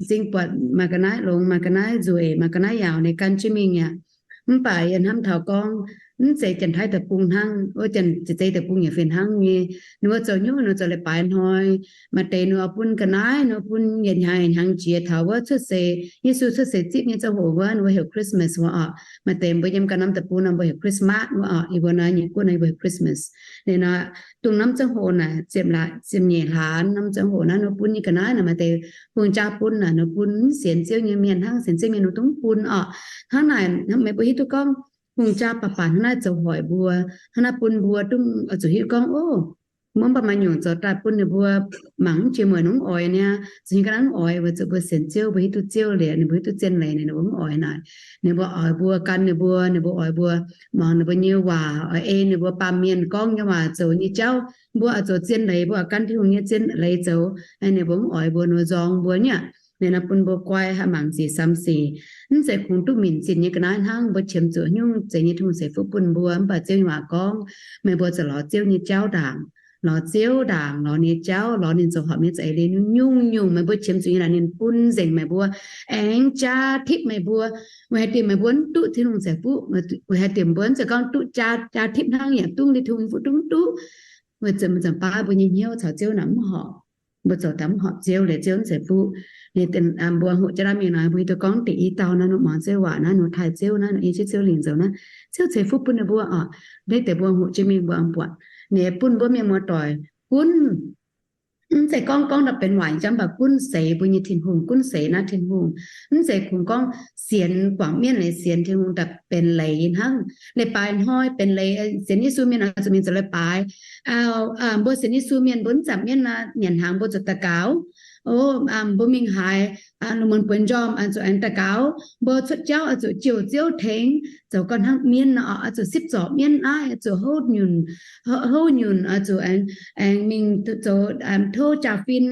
M'zing buatc maaih ga'naaiv longx, maaih ga'naaiv nzueic, maaih ga'naaiv yaauc, ninh gan jienv mingh aqv. Mv baac yie hnamv taux gorngv, mv zeiz Janx-Taiv deic-bung hnangv, wuov Janx-Zeiz deic-bung yaac fih hnangv nyei. Ninh mbuo zoux nyungc, ninh mbuo zoux leiz-baaix hnoi, maaih deix ninh mbuo bun ga'naaiv, ninh mbuo bun yietc hnyangx yietc hnyangx jiex. Taux wuov cuotv seix, Yesu cuotv seix zipv nyei ziangh hoc wuov, ninh mbuo heuc Christmas wuov oc. Maaih deix mbuo yiem ganh norm deic-bung nor mbuo heuc Christmas wuov oc. Yie mbuo naaiv nyei guoqv nor yie mbuo heuc Christmas. Ninh nor, dongh norm ziangh hoc naaic, ziepc nyeic hlaanx norm ziangh hoc naaiv ninh mbuo bun nyei ga'naaiv naaic, maaih deix hungh jaa bun naaic, ninh mbuo bun mv sienx Ziouv nyei mienh hnangv. Sienx Ziouv mienh ninh mbuo dungv bun oc. Hnangv naaic meih mbuo hiuv duqv gorngv hungh jaa baac baac hnangv naaiv zoux hoic mbuo, hnangv naaiv bun mbuo dongh oix zuqc hiuv gorngv, Ov, mv baac maaih nyungc zoux daaih bun ninh mbuo mangc mv jiex mueic, ninh mbuo mv oix niaa. Zuqc hiuv ga'naaiv mv oix, weic zuqc mbuo sienx Ziouv, mbuo hiuv duqv Ziouv liuz, ninh mbuo hiuv duqv zien leiz, ninh mbuo mv oix naaic. Ninh mbuo oix mbuo, gan ninh mbuo, ninh mbuo oix mbuo, muangx ninh mbuo nyei waac, oix ei ninh mbuo baamh mienh gorngv nyei waac zoux nyei jauv. Mbuo oix zoux zien leiz, mbuo oix gan Tin-Hungh nyei zien leiz zoux. Ninh mbuo mv oix mbuo, ninh mbuo nzorng mbuo niaa. Ninh nor bun mbuo guai haih mangc sic samx sic. Mv zeiz kungx duqv minc zinh nyei ga'naaiv hnangv. Mbuo qiemx zuqc nyungc zeiz nyei Tin-Hungh ceix fuqv bun mbuo. Mv baac Ziouv nyei waac gorngv, meih mbuo zuqc lorz Ziouv nyei jauv ndaangc, lorz Ziouv ndaangc, lorz ninh nyei jauv, lorz ninh zoux horpc nyei za'eix liuz, nyungc-nyungc meih mbuo qiemx zuqc nyei naaic ninh bun nzengc meih mbuo, aengx jaa tipv meih mbuo, weic haaix diuc meih mbuo mv duqv Tin-Hungh ceix fuqv, weic haaix diuc mbuo mv zeiz gorngv duqv jaa, jaa tipv hnangv, yaac dungv Tin-Hungh nyei fuqv dungv duqv. Weic zuqc mbuo zanc baav mbuo nyei hnyouv caux Ziouv naaic mv horpc. Mbuo zoux daaih mv horpc Ziouv, liuz Ziouv mv ceix fuqv. Ninh mbuo hungh jaa mienh nor, mbuo hiuv duqv gorngv deix i dauh naaiv, ninh muangx Ziouv waac naaiv, ninh taaih Ziouv naaiv, ninh ei jienv Ziouv lingc zoux naaiv, Ziouv ceix fuqv bun ninh mbuo oc. Naaiv deix mbuo hungh jaa mienh mbuo aengx buatc, ninh bun mbuo mienh muoz-doic gunv. Mv zeiz gorngv gorngv daaih benx waaic jangv, mv baac gunv seix mbuo nyei Tin-Hungh, gunv seix naaiv Tin-Hungh. Mv zeiz kungx gorngv sienx guangc mienv leiz sienx Tin-Hungh daaih benx leiz hnangv. Leiz-baaix hnoi benx leiz, sienx Yesu mienh oix zuqc mingh zoux leiz-baaix. Mbuo sienx Yesu mienh mbuo mv zaangc mienv nor, nyanc hnaangx mbuo zuqc daux gaux. O, mbuo mingh haaix, lungh muonz bueix njormh zuqc aengx daux gaux. Mbuo cuotv jauv oix zuqc jouh Ziouv tengx, zoux gau hnangv mienv nor, oix zuqc sipv zorc mienv naaiv, oix zuqc houv nyunc, houv nyunc, oix zuqc aengx, aengx mingh zoux, tov jaa-fin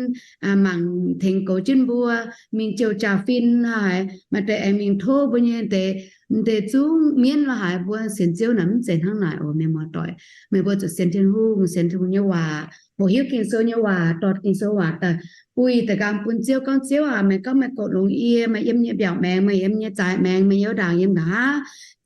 mangc tengx goux jienv mbuo, mingh jouh jaa-fin haaix, maaih deix aengx mingh tov mbuo nyei deix, deix zungv mienv lo haaix. Mbuo sienx Ziouv naaic mv zeiz hnangv naaic oc, mienh muoz-doic. Meih mbuo zuqc sienx Tin-Hungh, sienx Tin-Hungh nyei waac, hoqc hiuv Ging-Sou nyei waac, dorh Ging-Sou waac daaih buih da'nqaang bun Ziouv, gorngv, Ziouv aac, meih gorngv meih goux longx yie, meih yiem nyei mbiaauc maengx, meih yiem nyei zaaix maengx, meih yiem ndaangc yiem nqa'haav.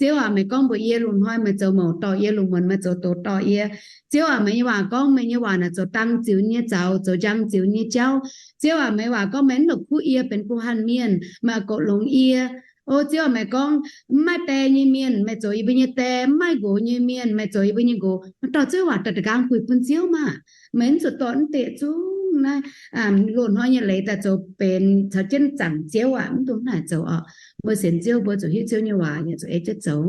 Ziouv aac, meih gorngv mbuox yie lungh hnoi meih zoux mouc dorh yie, lungh muonz meih zoux doz dorh yie. Ziouv aac, meih nyei waac gorngv, meih nyei waac naaic zoux dang ziux nyei zaux, zoux njang ziux nyei jauv. Ziouv aac, meih waac gorngv meih mv la'kuqv yie benx guh hanh mienh, meih oix goux longx yie. O Ziouv aac, meih gorngv, mv maaih die nyei mienh meih zoux yie mbuo nyei die, mv maaih nqox nyei mienh meih zoux yie mbuo nyei nqox. Meih dorh Ziouv waac daaih da'nqaang buih bun Ziouv maah. Meih mv zuqc dorh mv deix zungv naaiv loz-hnoi nyei leiz daaih zoux benx caux jienv zaangc Ziouv aac, mv dungx naaic zoux oc. Mbuo sienx Ziouv mbuo zuqc hiuv Ziouv nyei waac yaac zuqc ei jienv zoux.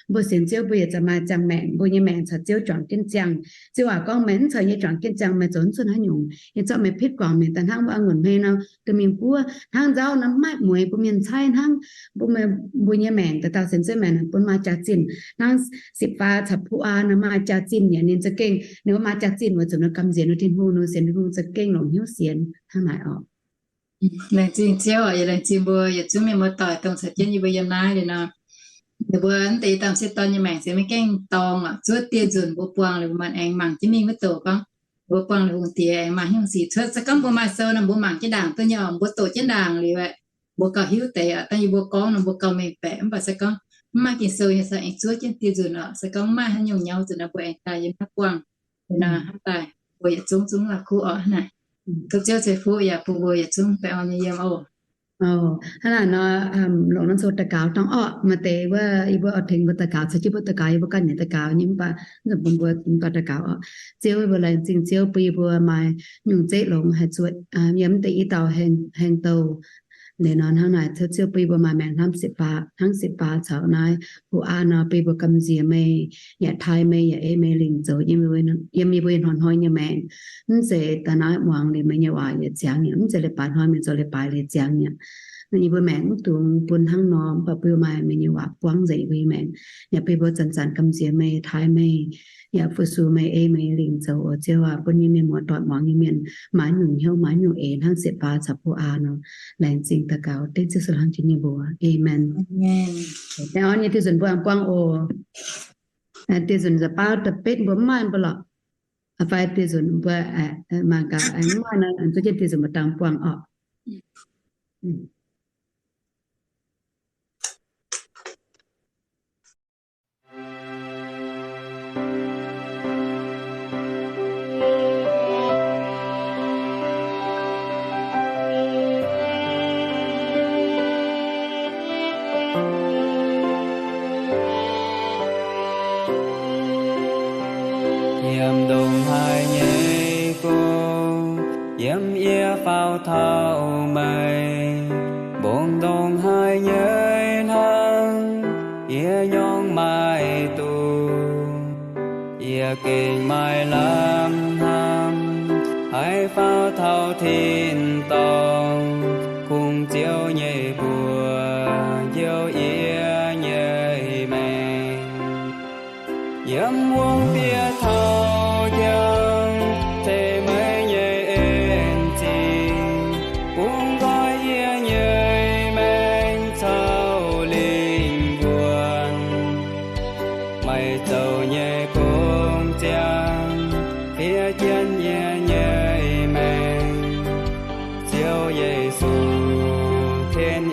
Mbuo sienx Ziouv mbuo yaac zuqc maaih ziangh maengc, mbuo nyei maengc caux Ziouv juangc jienv ziangh. Ziouv aac gorngv, meih mv caux yie juangc jienv ziangh meih zoux mv cuotv haaix nyungc. Yie zorqv meih pitv guangc mingh daaih hnangv wuov a'ngunc hmei nor, dorh mingh buov hnangv nzauv nor, mv maaih mueix, bun mienh caaiv hnangv. Mbuo, mbuo nyei maengc, dauh dauh sienx Ziouv maengc naaic bun maaih jaa-zinh hnangv sipv faa caux puqv aa nor maaih jaa-zinh yaac ninh za'gengh, ninh mbuo maaih jaa-zinh weic zuqc ninh gamh nziex ninh Tin-Hungh, ninh sienx Tin-Hungh za'gengh longc hnyouv sienx hnangv naaic oc. Laengz zingh Ziouv oc. Yie laengz zingh mbuo yietc zungv mienh muoz-doic dongh caux jienv yie mbuo yiem naaiv liuz nor, ninh mbuo mv deix i dauh m'sieqv dorn nyei maengc se maiv gaengh dorngx oc. Zuov dieh nzunc mbuo buangh liuz mbuo maanc aengx mangc jienv mingh wuov doqc gorngv mbuo buangh liuz hungh diex aengx maaih hnyouv sic cuotv. Se gorngv mbuo maaih sou nor mbuo mangc jienv ndaangc duqv nyei oc. Mbuo doqc jienv ndaangc liuz aeqv, mbuo gauh hiuv deix oc. Dangh yie mbuo gorngv nor mbuo gauh mengh baeqc, mv baac se gorngv mv maaih Ging-Sou nyei se aengx zuov jienv dieh nzunc oc. Se gorngv mv maaih haaix nyungc nyauv nzunc nor mbuo aengx daaih yiem haaix buangh nor hnamv daaih mbuo yietc zungv zungv la'kuqv oc. Hnangv naaic, tov Ziouv ceix fuqv yaac bun mbuo yietc zungv baengh orn nyei yiem oc. Hnangv naaic nor, longc norm sou daux gaux dangh orqc. Maaih deix wuov yie mbuo oix tengx mbuo daux gaux, caux jienv mbuo daux gaux, yie mbuo ganh nyanc daux gaux nyei, mv baac mv zuqc bun mbuo daux gaux oc. Ziouv, yie mbuo laengz zingh Ziouv bun yie mbuo maaih nyungc zeiv longx haih zuotc yiem mv deix i dauh haengh douh Liuz nor hnangv naaic, Ziouv, bun yie mbuo maaih maengc hnamv sieqv baa, hnangv sieqv baa caux naaiv pu aa nor, bun yie mbuo gamh nziex meih, yaac taaih meih, yaac ei meih lingc zoux yiem yie mbuo ih hnoi nyei maengc. Mv zeiz daaih naaiv muangx liuz meih nyei waac yietc ziangx nyei, mv zeiz leiz-baaix hnoi mingh zoux leiz-baaix liuz ziangx nyei. Yie mbuo maengc mv dungx bun hnangv nor, mv baac bun yie mbuo maaih meih nyei waac buangv nzengc yie mbuo nyei maengc. Yaac bun yie mbuo zanc-zanc gamh nziex meih, taaih meih, yaac fu-sux meih, ei meih lingc zoux. O Ziouv aac, bun yie mienh muoz-doic muangx nyei mienh maaih nyungc hnyouv, maaih nyungc eix hnangv sieqv baa caux pu aa nor. Laengz zingh daux gaux dengv Ziouv Singx Lingh jiex nyei mbuox. Aamen. Dengv orn nyei diuh nzunc mbuo aengx buangh oc. Diuh nzunc nza'baav da'betv mbuo mv maaih mbuo lorqc. Fai diuh nzunc mbuo mangc gaax mv maaih nor, zuov jienv diuh nzunc mbuo dangh buangh oc. Yiem ndongc haaix nyei gong, yiem yie faaux taux meih, mbungv ndongc haaix nyei hnangv, yie nyorngv maaih duqv. Yie gengh maaih lamh hnamv, haih faaux taux tin-dorngh, kungx Ziouv nyei mbuox njoux yie nyei maengc. Yiem wuom-fiev taux jangx, se meih nyei en-zingh bungx nqoi yie nyei maengc caux lingh wuonh. Meih zoux nyei gong ziangh fiev jienv yie nyei maengc. Ziouv Yesu, tien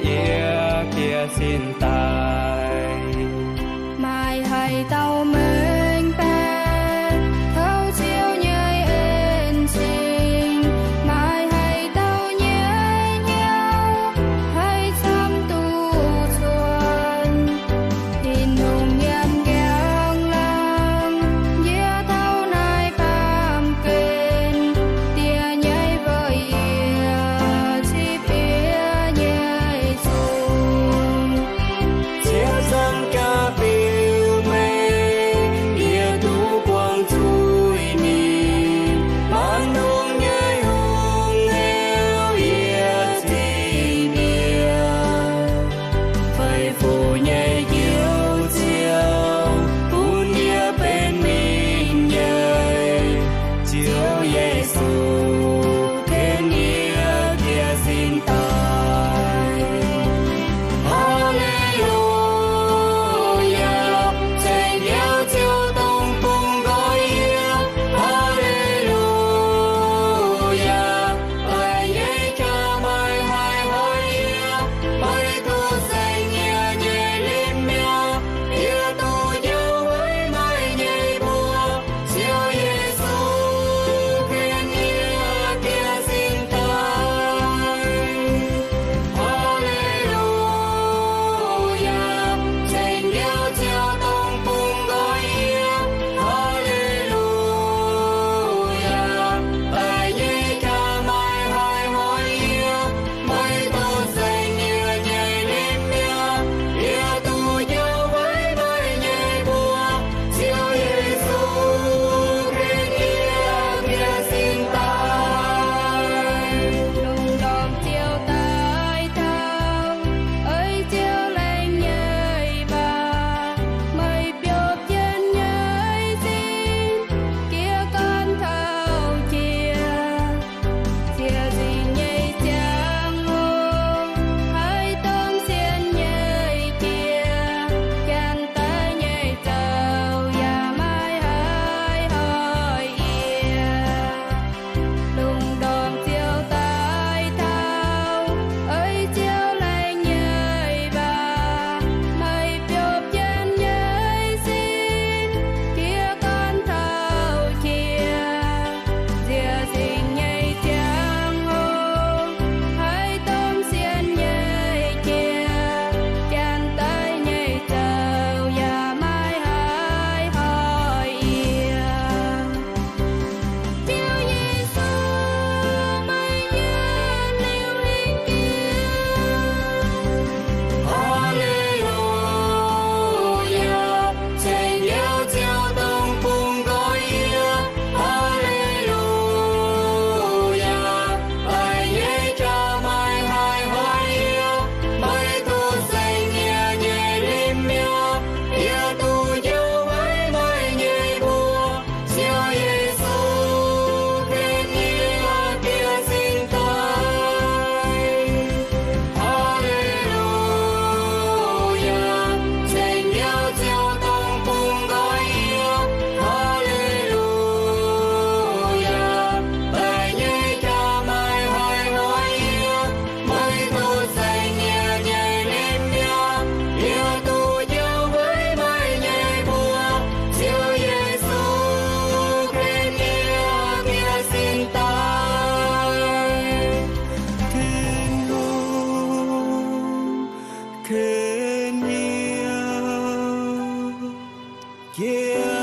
Give